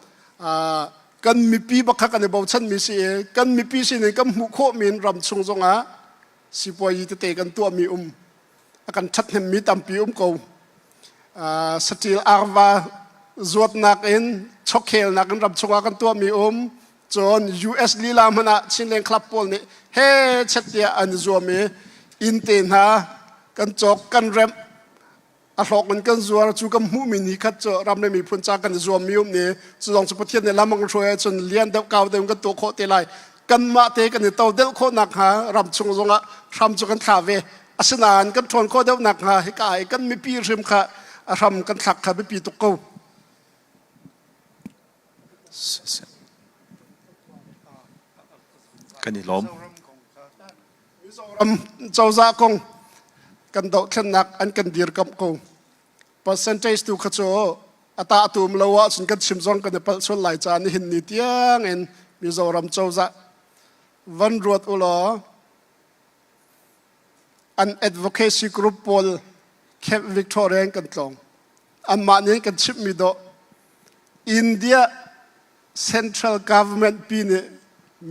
kan mipi bak kha kan i bochanmi si i kan mipi sinin kan hmuh khawhmi in ram chung zongah sipuayi tete kan tuahmi um a kan ṭhathnemmi tampi um ko. Saṭil arva zuatnak in chawkhelnak in ram chungah kan tuahmi um cun US lila hmanh ah Chinland Club pawl nih he chet tiah an i zuam i inn te hna kan cawk kan remh a hlawk in kan zuar cu kan hmuhmi ni khat cu ram le miphun ca kan i zuammi um ni cu zong cu Pathian nih lam a kan hruai ahcun lian deuh kau deuh in kan tuah khawh te lai kanmah te kan i to deuh khawh nakhnga ram chung zongah hram cu kan thla ve asinain kan ṭhawn khawh deuh nakhnga hika i kan mipi hrim kha a hram kan thlak kha biapi tuk ko. Kan i lawm. Mizoram cozah kong kan dohthlennak an kan dirkamh ko. Percentage tu kha cu a tah tum lo ahcun kan chim zong kan i palh sual lai caah nihin ni tiang in Mizoram cozah van ruat u law an advocacy group pawl Camp Victoria in kan tlawng. Anmah nih kan chimhmi dawh India central government pi nih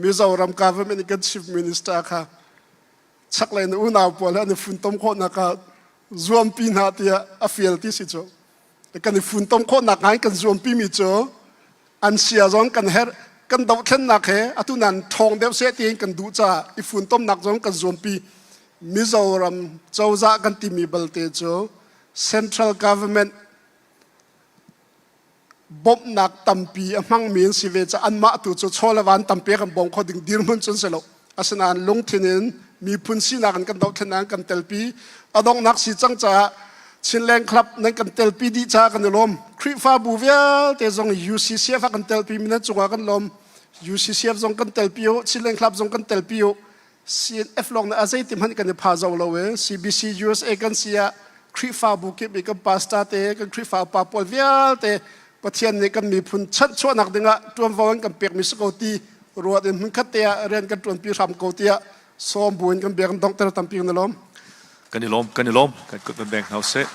Mizoram government nih kan chief minister kha chaklei na unau pawl he an i funtom khawhnak ah zuampi hna tiah a fial ti si cu kan i funtom khawhnak ngai kan zuampi mi cu an sia zong kan herh kan dohthlennak he atu nan ṭhawng deuh seh tiin kan duh caah i funtomnak zong kan zuampi Mizoram cozah kan timi balte cu central government bawmhnak tampi a hmangmi an si ve caah anmah tu cu chaw le van tampi kan bawm kho ding dirhmun cun si lo. Asinain lungthin in miphun sinak in kan dohthlennak kan telpi. A donghnak si cang caah Chinland Club nan kan telpi dih caah kan i lawm. Khrihfabu vialte zong UCCF ah kan telpi mi nan cungah kan lawm. UCCF zong kan telpi u, Chinland Club zong kan telpi u. CNF lawng nih a zeiti hmanh kan i pha zo lo e. CBC USA kan si ah Khrihfabu kip i kan pastor te, kan Khrihfa upa pawl vialte Pathian nih kan miphun chanhchuahnak dingah ṭuanvo an kan pekmi si ko ti ruat in hmunkhat te ah rian kan ṭuanpi hram ko tiah sawm bu in kan bia kan donghter tampi kan i lawm. Kan i lawm, kan i lawm. Kan kut van beng hna usih.